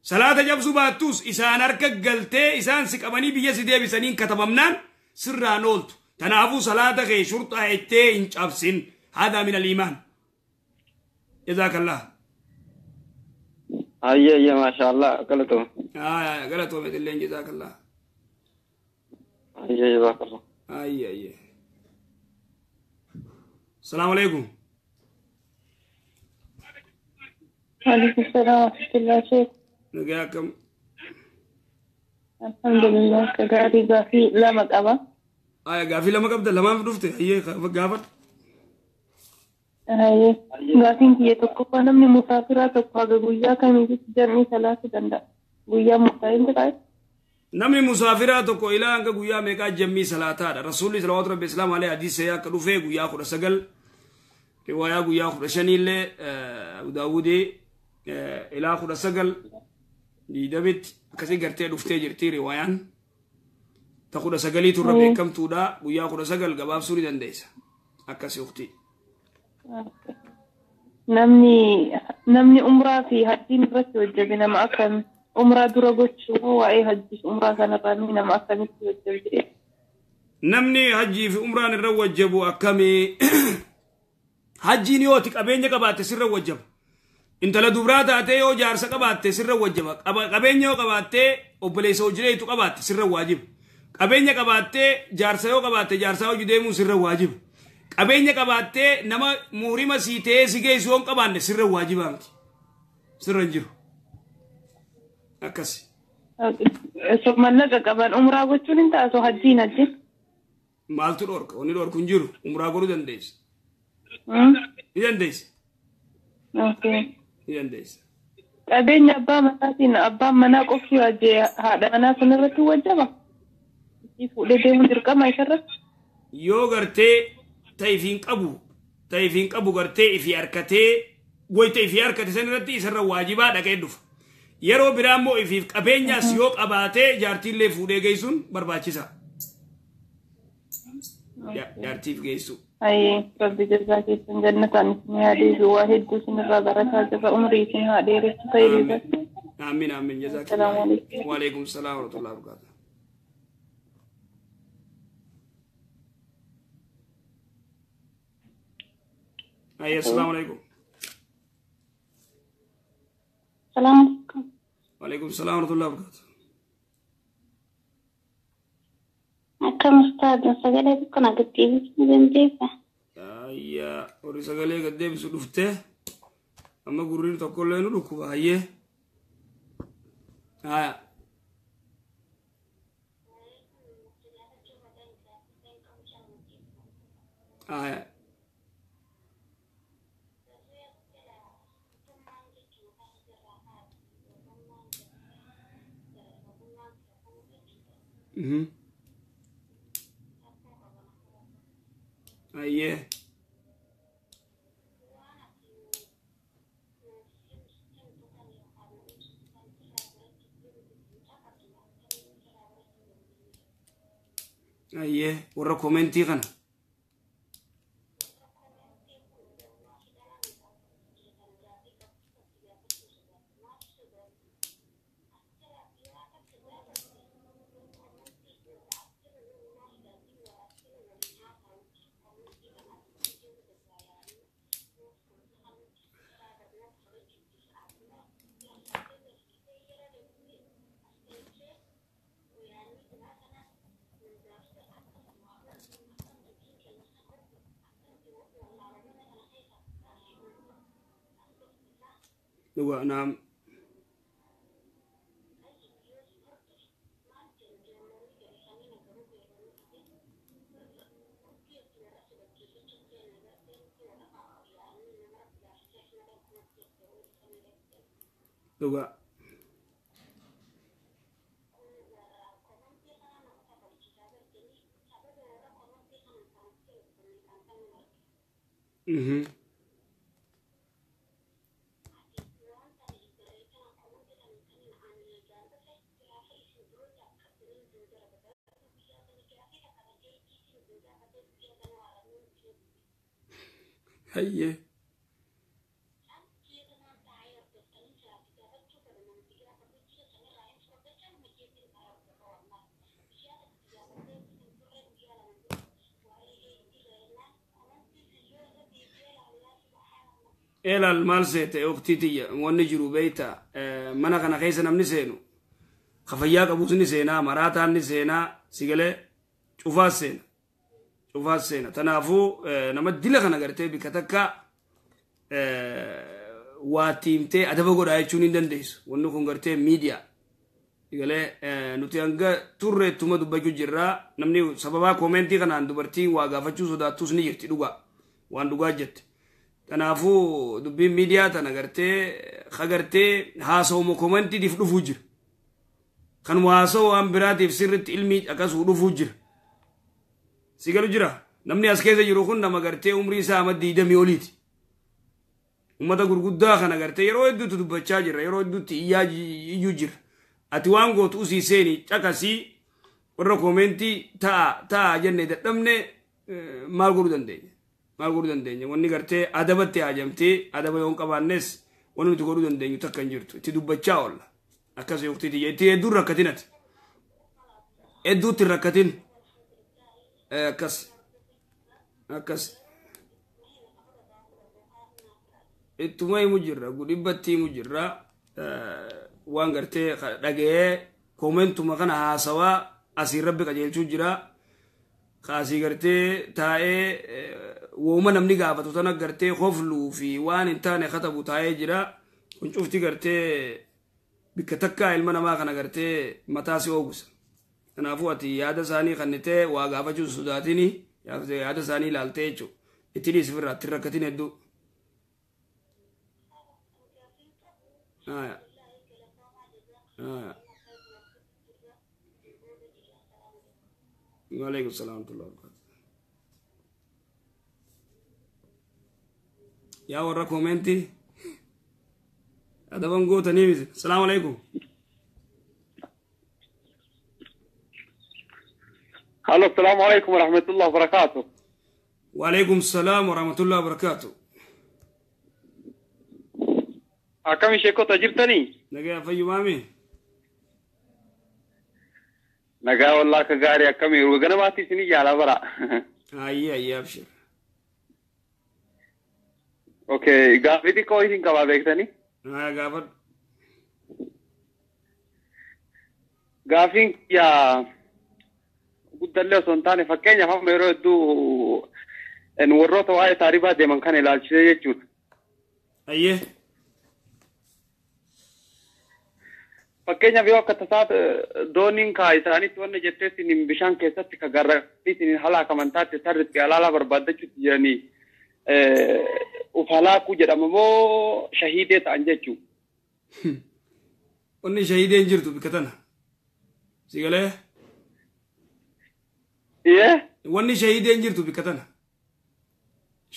salaata cabsuu baattus isaan harka galtee isaan si qabanii biyya si deebisaniin katabamnaan sirraan ooltu. Kanaafuu salaata kee shurxaa jettee hin cabsin. Haadaa min al-iimaan. Jazaakallah. Ayyee ayyee maashaallah galatoome. Haa galatoome illee jazaakallah. Ayyee jazaakallah. Ayyee ayyee. Salaamu alaikum. Waalaikum salaam wa rahmatullahi sheekh. Nagaa akkam? Alhamdulillah gaarii gaafii lama qaba. Aya gaafii lama qabda lamaaf dhufte ayyee gaafadhu. Ayyee gaafiin kiyya tokkoffaa namni musaafiraa tokko haga guyyaa kamiitti jarmii salaatu danda'a? Guyyaa murtaa'een jira? Namni musaafiraa tokko ilaa hanga guyyaa meeqaa jammii salaataadha. Rasuulli salawaatu rabbi islaam alayhi hadiisa akka dhufee guyyaa 19 riwaayaa guyyaa 15 illee Abu Daawudii ilaa 19 diidamitti akkasii gartee dhuftee jirti riwaayaan. Ta 19 turra beekamtuudha guyyaa 19 gabaabsuu ni dandeessa. Akkasii ukhtii. Namni umraa fi hajjiin irratti hojjete nama akkam umraa dura gochuu waa'ee hajjii fi umraa kanarraa nama akkamitti hojjete? Namni hajjii fi umraan irra wajjabu akkamii? Hajjiin yoo ati qabeenya qabaatte sirra wajjaba. Intala dubraa taatee yoo jaarsa qabaatte sirra wajjaba. Qabeenya yoo qabaatte obboleessa hojiileetu qabaatte sirra waajiba. Qabeenya qabaattee jaarsa yoo qabaatte jaarsaa hojii deemuun sirra waajiba. Qabeenya qabaattee nama muurima sii ta'ee si geessu yoo hin qabaanne sirra waajibaa miti. Sirra hin jiru. Akkasi. So mallaqa qaban umraa gochuun hin ta'a so hajjiin hajjiin. Maaltu dhorka? Wanni dhorku hin jiru. Umraa godhuu dandeessa. Ni dandeessa. Ni dandeessa. Qabeenya abbaa manaatiin abbaan manaa qofti hajjee haadha manaa sun irratti wajjaba. Fuudhee deemuun dirqama isarratti. Yoo gartee ta'ifiin qabu gartee ifii harkatee wayita ifii harkate san irratti isarra waajibaa dhaqee dhufa. Yeroo biraa immoo ifiif qabeenyaas yoo qabaatee jaartiillee fuudhee geessuun barbaachisaa. Jaartiif geessu. Ayi rabbi jazaa keessan jannataan isin haa deebi'u waa hedduu isinirraa barataa jirra umrii isin haa dheeressu ta'ee. Amiin amiin jazaa keessan. Waalaikum salaam wa rahmatullahi wa barakaatuh. Ayi assalamu alaikum. Assalamu alaikum. Waalaikum salaam wa rahmatullahi wa barakaatuh. Akkam ustaad sagalee tokko na gad deebisuu dandeessaa? Ayyaa warri sagalee gad deebisu dhuftee amma gurriin tokkollee nu dhukkuba hayyee. Haya. Haya. Ayyee. Ayyee warra komentii kana. Naam. Dhugaa. Hayyee. Ilaal maal seete ukhtii tiyya wanni jiru beeyta mana kana keessa namni seenu kafayyaa qabus ni seenaa maraataan ni seenaa sigalee cufaas seena cufaas seena tanaafuu nama dila kana gartee bikka takka waa tiimtee adaba godhaa jechuun hin dandeessu wanni kun gartee miidiyaa sigalee nuti hanga turreettuma dubbachuu jirraa namni sababaa koomentii kanaan dubartii waa gaafachuu sodaattus ni jirti dhugaa waan dhugaa jette. Kanaafuu dubbiin miidiyaa tana gartee hagartee haasawuma koomentiitiif dhufuu jira. Kan haasawaa waan biraatiif sirriitti ilmii akkasuu dhufuu jira. Si galu jira. Namni as keessa jiru kun nama gartee umrii isaa amma 20 oliiti. Uummata gurguddaa kana gartee yeroo hedduutti dubbachaa jira. Yeroo hedduutti iyyuu jira. Ati waan gootu usii seeni caqasii Warra koomentii ta'a ta'a jennee dadhabne maal godhuu dandeenya? Maal godhuu dandeenya? Wanni gartee adabatti haajamtee adaba yoo hin qabaannes wanni nuti godhuu dandeenyu takka hin jirtu. Itti dubbachaa oolla. Akkas yookiin itti hedduun rakkatin ati. Hedduutti hin rakkatin. Akkas. Akkas. Ittuma himu jirra. Dhibbatti himu jirra. Waan gartee dhaga'ee koomentuma kana haasawaa asii rabbi qajeelchuu jira. Kaasii gartee taa'ee wooma namni gaafatu tana gartee hofluu fi waan hin taane katabu taa'ee jira. Kun cufti gartee bikka takkaa ilma namaa kana gartee mataa si oogusa. Kanaafuu ati yaada isaanii kannitee waa gaafachuu sodaatini yaada isaanii ilaaltee jechuudha. Itti dhiisi ofirraa itti rakkatin hedduu. وعليكم السلام ورحمة الله وبركاته. يا ورا كومنتي هذا بنقول تنيمز. السلام عليكم. هلو السلام عليكم ورحمة الله وبركاته. وعليكم السلام ورحمة الله وبركاته. أكمل شيء كنت أجبتني؟ نجا في مامي. نجا والله كجاري أكمل وجنا ما تيجي على برا. أي أي أبشر. أوكي قافي كويسين كباب إكتني؟ آه قافر. قافين يا guddallee osoo hin taane fakkeenyaaf amma yeroo hedduu warroota waa'ee taaribaa deeman kana ilaalchisee jechuudha. Ayyee. Fakkeenyaaf yoo akka tasaa dooniin kaa isaaniitti wanna jettee isiniin bishaan keessatti ka garraaqii isiniin halaakaman taate tarriitti alaalaa barbaaddachuutti jiranii uf halaakuu jedhama moo shahiidee ta'an jechuudha. Onni shahiideen jirtu bikka tana. Si galee? Wanni shahiideen jirtu bikka tana.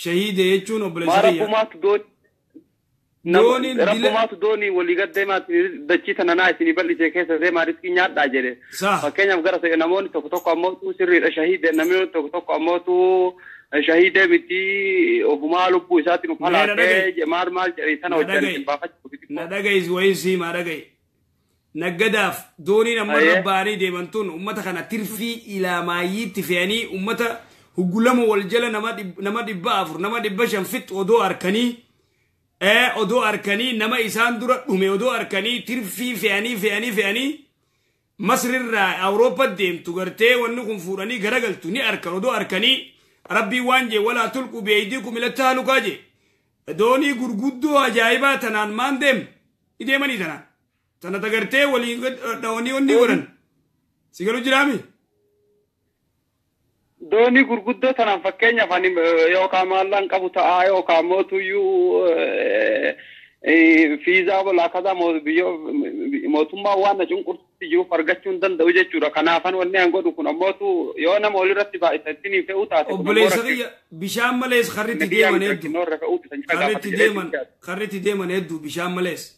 Shahiidee jechuun obboleessa kiyya. Rabbumaatu doonii walii gad deemaa dachii tana naa isinii bal'isee keessa deemaa riskii nyaadhaa jedhe. Fakkeenyaaf gara namoonni tokko tokko ammootu sirriidha shahiidee namni tokko tokko ammootu shahiidee miti ofumaa lubbuu isaatiin uf halaakee maal maal jedhee sana hojjan isin baafachuuf. Na dhaga'is wayii siimaa dhaga'i. Naggadaaf dooniin amma rabbaanii deeman tun uummata kana tirfii ilaamaayiitti fe'anii uummata huggulama wal jala nama 400 nama 500 fixu odoo harkanii odoo harkanii nama isaan dura dhume odoo harkanii tirfii fe'anii Masrirraa Awurooppaa deemtu gartee wanni kun fuudhanii garagaltu ni harkan odoo harkanii rabbii waan jee walaa tulquu bi'aydiikum ila taalukaa jee doonii gurguddoo ajaa'ibaa tanaan maan deemnu ni deemanii tanaan. Tana tagartee waliin dhawanii wanni godhan si galu jiraami? Doonii gurguddoo tanaan fakkeenyaaf ani yookaan maallaan qabu ta'aa yookaan mootuyyuu fiizaa walaa mootummaa waan na cunqursutti jiruuf argachuu hin danda'u jechuudha. Kanaafan wanni an godhu kun ammootu yoo nama walirratti baay'isanii fe'uu taate. Obboleessa kiyya bishaan malees karritti deeman hedduu. Karritti deeman hedduu bishaan malees.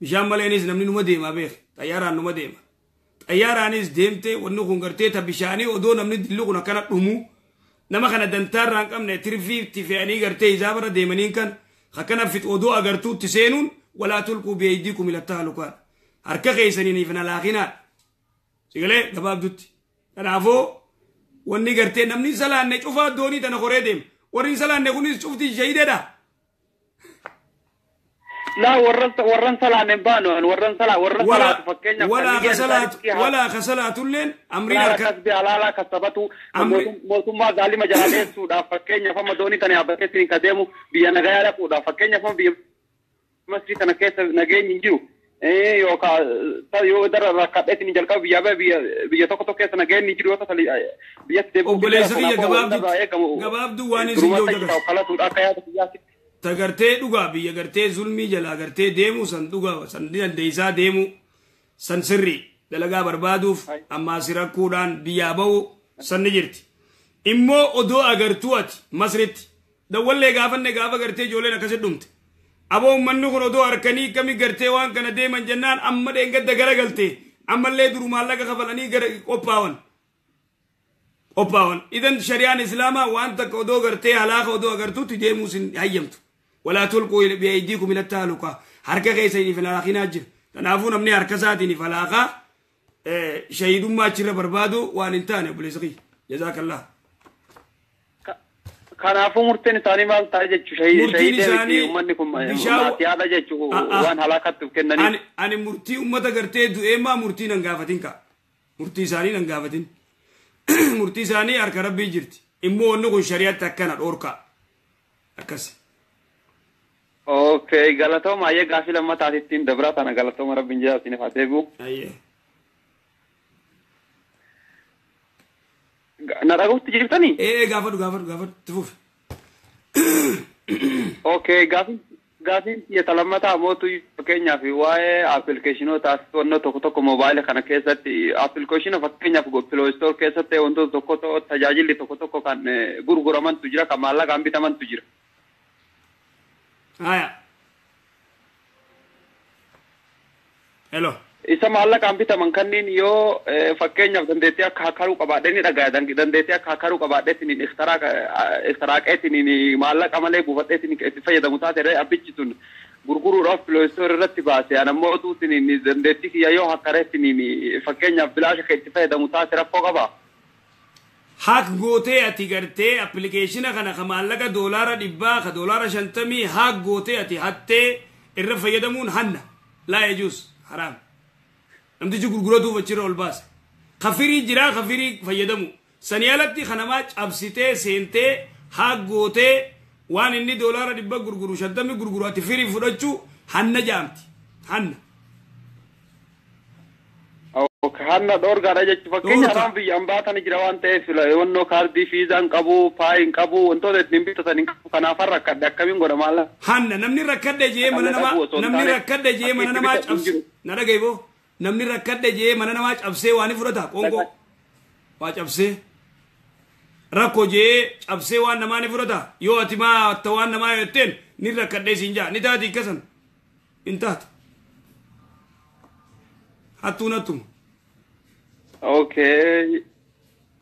Bishaan maleenis namni numa deema beek xayyaaraan numa deema. Xayyaaraanis deemtee wanni kun gartee ta bishaanii odoo namni dillu kun akkana dhumu nama kana dantaarraa hin qabne tirfiitti fe'anii gartee isaa bara deemaniin kan akkana fixu odoo agartuutti seenuun walaa tulquu bi'aydiikum ila tahlukaa harka keessaniin hin halaakinaadha. Sigalee gabaabdutti. Kanaafuu wanni gartee namni hin salaanne cufaa doonii tana koree deema. Warri hin salaanne kunis cufti shahiideedha. لا ورن صلاة نبانو ورن صلاة ورن صلاة فكينا ولا خسلات لين أمرينا كسب على لا كسبته موتوما ظالمة جلالين سودا فكينا فما دوني تاني أبكتين كديمو بيا نغيرة كودا فكينا فما بيا مسجد تنا كيس نجين نجيو إيه يوكا يو در ركعتين نجلك بيا بيا بيا توك توك كيس نجين نجيو تصلي بيا تدب أبليسية جباب دو واني سيجو جبس Tagartee dhugaa biyya gartee zulmii jalaa gartee deemuu san dhugaa san dandeessaa deemuu san sirrii dalagaa barbaaduuf ammaa si rakkuudhaan biyyaa ba'u san ni jirti. Immoo odoo agartuu ati Masritti dawwallee gaafanne gaafa gartee ijoolleen akkasitti dhumte. Aboo uummanni kun odoo harkanii kami gartee waan kana deeman jennaan amma dheengadda garagalte ammallee duru maallaqa kafalanii gara qophaawan. Qophaawan. Idan shari'aan islaamaa waan takka odoo gartee halaaka odoo agartuutti deemuu sin hayyamtu. Walaa tulquu bi'aydiikum ila tahlukaa. Harka keessaniif halaakinaa jira. Kanaafuu namni harka isaatiiniif halaakaa shahiidummaa achirra barbaadu waan hin taane obboleessa kiyya. Jazaakallah. Kanaafuu murteen isaanii maal ta'a jechuudha? Murtiin isaanii uummanni kun maatiyaadha jechuudha waan halaakatti kennanii. Ani murtii uummata gartee du'eemaa murtii nan gaafatin ka'a. Murtii isaanii nan gaafatin. Murtii isaanii harka rabbii jirti. Immoo wanni kun shari'aatti akkana dhoorkaa. Akkas. Okay, galatooma ayyee gaafii lammataatittiin dabraa tana galatooma rabbiin jira isiniif haa deebi'u. Ayyee. Na dhagahutti jirtanii? Ee gaafadhu gaafadhu gaafadhu itti fufi. Okay, gaafiin xiyya lammataa mootu fakkeenyaaf waa'ee appilikeeshinoota wantoota tokko tokko moobaayila kana keessatti appilikeeshina fakkeenyaaf Play Store keessatti wantoota tokko tokko tajaajilli tokko tokko kan gurguramantu jira kan maallaqaan bitamantu jira. Haya. Hello. Isa maallaqaan bitaman kanneen yoo fakkeenyaaf dandeettii akka hakaruu qabaadhee ni dhagaya dandeettii akka hakaruu qabaadheetiin iftiraaqeetiin maallaqa malee buufadheetiin itti fayyadamu taate abbichi sun gurguruudhaaf Play Store irratti baase an ammoo otuutiin dandeettii kiyya yoo hakareetiin fakkeenyaaf bilaasha itti fayyadamu taate rakkoo qaba. Haak gootee ati gartee appilikeeshina kana ka maallaqa $100 ka $50 haak gootee ati hattee irra fayyadamuun hanna laa yajuus haraam. Namtichi gurguratuuf achirra ol baase. Kafirii jiraa kafirii fayyadamu. Sanii alatti kanamaa cabsitee seentee haak gootee waan inni $100 gurguru 50 gurguru ati firii fudhachuu hanna jaamti. Hanna. Hanna dhoorgaadha jechuudha. Fakkeenya haram biyya ambaa kana jira waan ta'eef wannoo kaardii fiizaan qabu paayin qabu wantoota ittiin bitatan hin qabu kanaaf rakkadhe akkamiin godha maalla. Hanna namni rakkadhe jee mana namaa namni rakkadhe jee mana namaa cabse na dhaga'i boo namni rakkadhe jee mana namaa cabsee waan fudhata qoonqoo waa cabsee rakkoo jee cabsee waan namaa ni fudhata yoo ati maa atta waan namaa jetteen ni rakkadhee siin jaa ni taati akkasan hin taatu hattuun hattuma. Okay.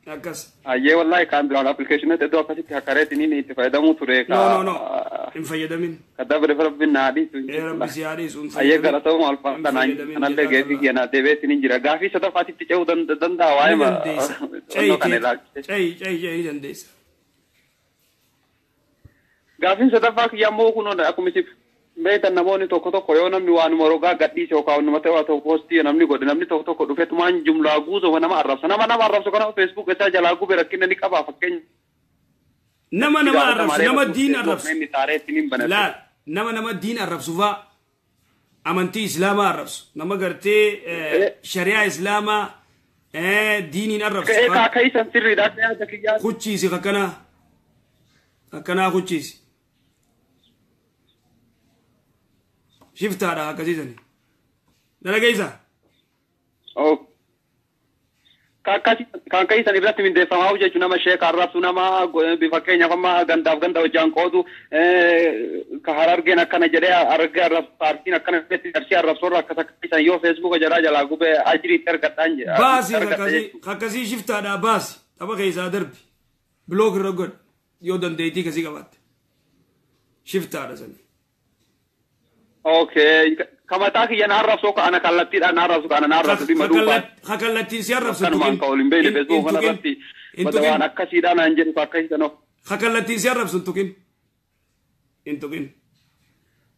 Akkas. Ayyee wallahi kan duraan appilikeeshinoota iddoo akkasitti hakareetiin itti fayyadamuu ture. No no no. Hin fayyadamin. Kadabare rabbiin na haadhiisu. Ee rabbi si haadhiisu. Ayyee galatooma alfaadha anallee geessi kiyya na deebi'eetiin hin jira. Gaafii sadaffaatitti ce'uu danda'a waa'ee ma. Ce'i ce'i ce'i dandeessa. Gaafiin sadaffaa kiyya ammoo kun akkuma isin beektan namoonni tokko tokko yoo namni waanuma rogaa gadhiise yookaan waanuma ta'e waa tokko postii namni godhe namni tokko tokko dhufeetumaan jumlaa guutuu nama arrabsa. Nama nama arrabsu kana Facebook isaa jalaa gube rakkina ni qaba fakkeenya. Nama nama arrabsu nama diin arrabsu. Laal nama nama diin arrabsu faa amantii islaamaa arrabsu nama gartee shari'aa islaamaa diiniin arrabsu. Akka isan sirriidha akka yaada kiyyaa. Kuchiisi akkanaa akkanaa kuchiisi. Shiftaadha akkasiisani. Dalageessa. Kan kaisan irratti mindeeffamaa jechuun nama sheeka arrabsu nama fakkeenyaaf amma gandaaf ganda hojjaan qoodu ka harargeen akkana jedhee harargee arrabsu paartiin akkana jedhee arsii arrabsu irra akkas akkasiisan yoo feesbuuka jalaa jalaa gubee ajiriitti argadhaan jedha. Baasi akkasii shiftaadha baasi tapha keessaa darbi bilook irra godhi yoo dandeettii kasii qabaatte shiftaadha sani. Okay, kamataa kiyya na arrabsu ka ana kallattiidhaan na arrabsu ka ana na arrabsu dhimma dhuunfaa. Ka kallattiin si arrabsu tuqin. Kanumaan ka waliin beekne feesbuuk kana irratti waan akkasiidhaan naan jedhu ka akkasiidhaan of. Ka kallattiin si arrabsu tuqin. Hin tuqin.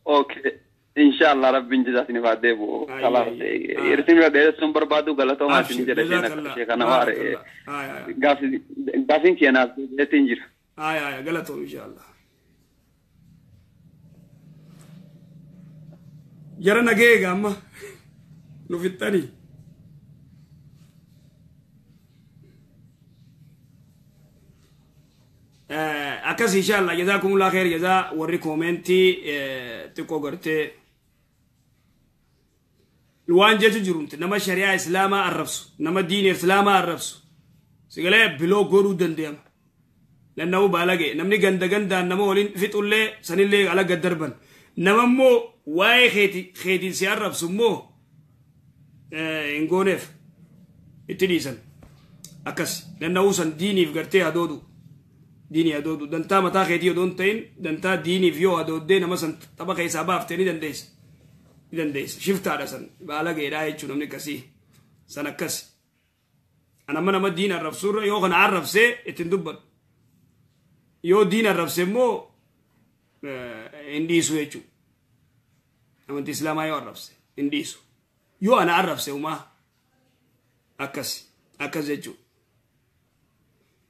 Okay, inshallah rabbiin jazaa isiniif haa deebi'u. Kalaas isin bira dheeressuun barbaadu galatoomaa isin jedha isheen akka ishee kana waare. Gaafiin kiyya naaf deebi'eetiin jira. Ayi galatoom inshallah. Jara nagee amma nu fixxanii. Akkas inshallah jazaakumullah khair jazaa warri koomentii xiqqoo gartee waan jechu jirumti nama shari'aa islaamaa arrabsu nama diin islaamaa arrabsu sigalee biloo godhuu danda'ama. Lanna'uu baalage namni ganda gandaan nama waliin fixullee sanillee ala gad darban. Nama immoo waa'ee keetiin si arrabsu immoo hin gooneef itti dhiisan. Akkas danda'uu san diiniif gartee hadoodu diinii hadoodu dantaa mataa keetii odoo hin ta'in dantaa diiniif yoo hadooddee nama san tapha keessaa baaftee ni dandeessa. Ni dandeessa. Shiftaadha san baala geedhaa jechuun namni akkasii san akkas. Anamma nama diin arrabsuurra yoo kana arrabsee ittiin dubbadhu. Yoo diin arrabse immoo hin dhiisu jechuudha. Amantii Islaamaa yoo arrabse hin dhiisu. Yoo ana arrabse umaa akkas akkas jechuudha.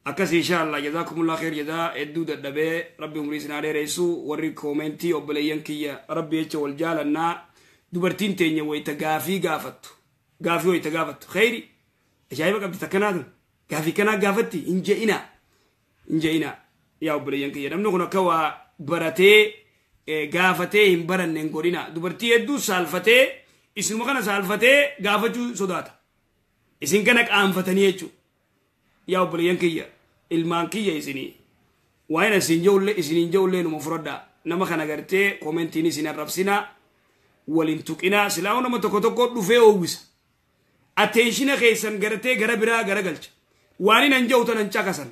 Akkas insha Allah jazakumullah khair jazaa hedduu dadhabee rabbi umrii isin haa dheeressu. Warri koomentii obboleeyyan kiyya rabbi jecha wal jaalannaa. Dubartiin teenya wayita gaafii gaafattu gaafii wayita gaafattu khayri ajaa'iba qabdi takkanaa tun gaafii kanaa gaafatti hin je'inaa hin je'inaa. Yaa obboleeyyan kiyya, namni kun akka waa baratee gaafatee hin baranne hin godhina. Dubartii hedduu saalfatee isinuma kana saalfatee gaafachuu sodaata, isin kana qaanfatanii jechuudha. Yaa obboleeyyan kiyya, ilmaan kiyya, isinii waa'een isin je'ullee isiniin je'ullee numa fudhadhaa. Nama kana gartee koomentiin isin arrabsinaa waliin tuqinaa. Silaa nama tokko tokko dhufee oowwisa, attention keessan gartee gara biraa gara galcha. Waan hin je'u tanan caqasan.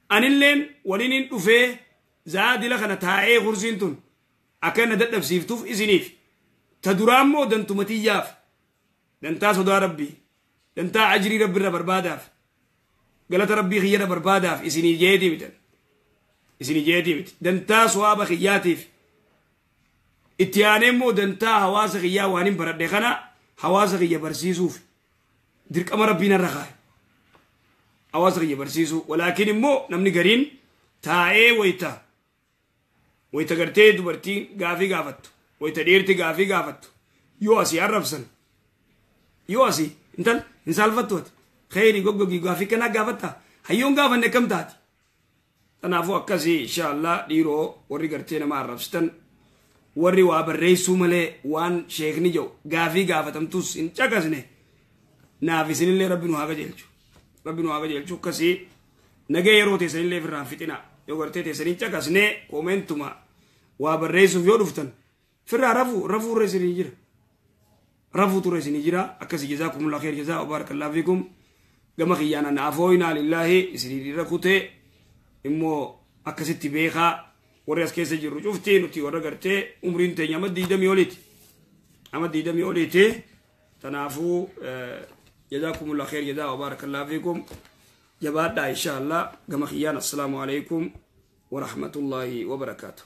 Anilleen waliin hin dhufee zaadila kana taa'ee kursiin tun akka na dadhabsiiftuuf isiniif ta duraa immoo dantuma tiyyaaf, dantaa sodaa rabbii, dantaa ajrii rabbi irra barbaadaaf, galata rabbii kiyyarra barbaadaaf isinii jeetii mitan isinii jeetii miti. Dantaa suwaaba kiyyaatiif itti aanee immoo dantaa hawaasa kiyyaa waan hin baradhe kana hawaasa kiyya barsiisuuf dirqama rabbiin irra kaa'e hawaasa kiyya barsiisuu. Walaakin immoo namni gariin taa'ee wayita gartee dubartiin gaafii gaafattu, wayita dhiirti gaafii gaafattu yoo asii arrabsan, yoo asii intal hin saalfattu ati khayri goggogii gaafii kanaa gaafatta hayyoon gaafanne akkam taati? Kanaafuu akkasii insha Allah. Dhiiroo warri gartee nama arrabsitan, warri waa barreessuu malee waan sheekni jedhu gaafii gaafatamtus hin caqasne, naaf isinillee rabbi nu haa qajeelchu, rabbi nu haa qajeelchu. Akkasii nagee yeroo teessanillee ofirraa hin fixina. Yoo gartee teessanii caqasne koomentuma waa barreessuuf yoo dhuftan firraa rafuu rafuu irra isinii jira, rafuu ture isinii jira. Akkasii jazaakumullah khair jazaa wa barakallahu fiikum. Gama kiyyaan ana afooyinaa lillaahi isinii irra kutee immoo akkasitti beekaa. Warri as keessa jirru cuftii nuti warra gartee umriin teenya amma 20 oliiti, amma 20 oliiti. Tanaafuu jazaakumullah khair jazaa wa barakallahu fiikum. Jabaadhaa insha Allah. Gama kiyyaan assalaamu alaikum wa rahmatullahi wa barakaatuh.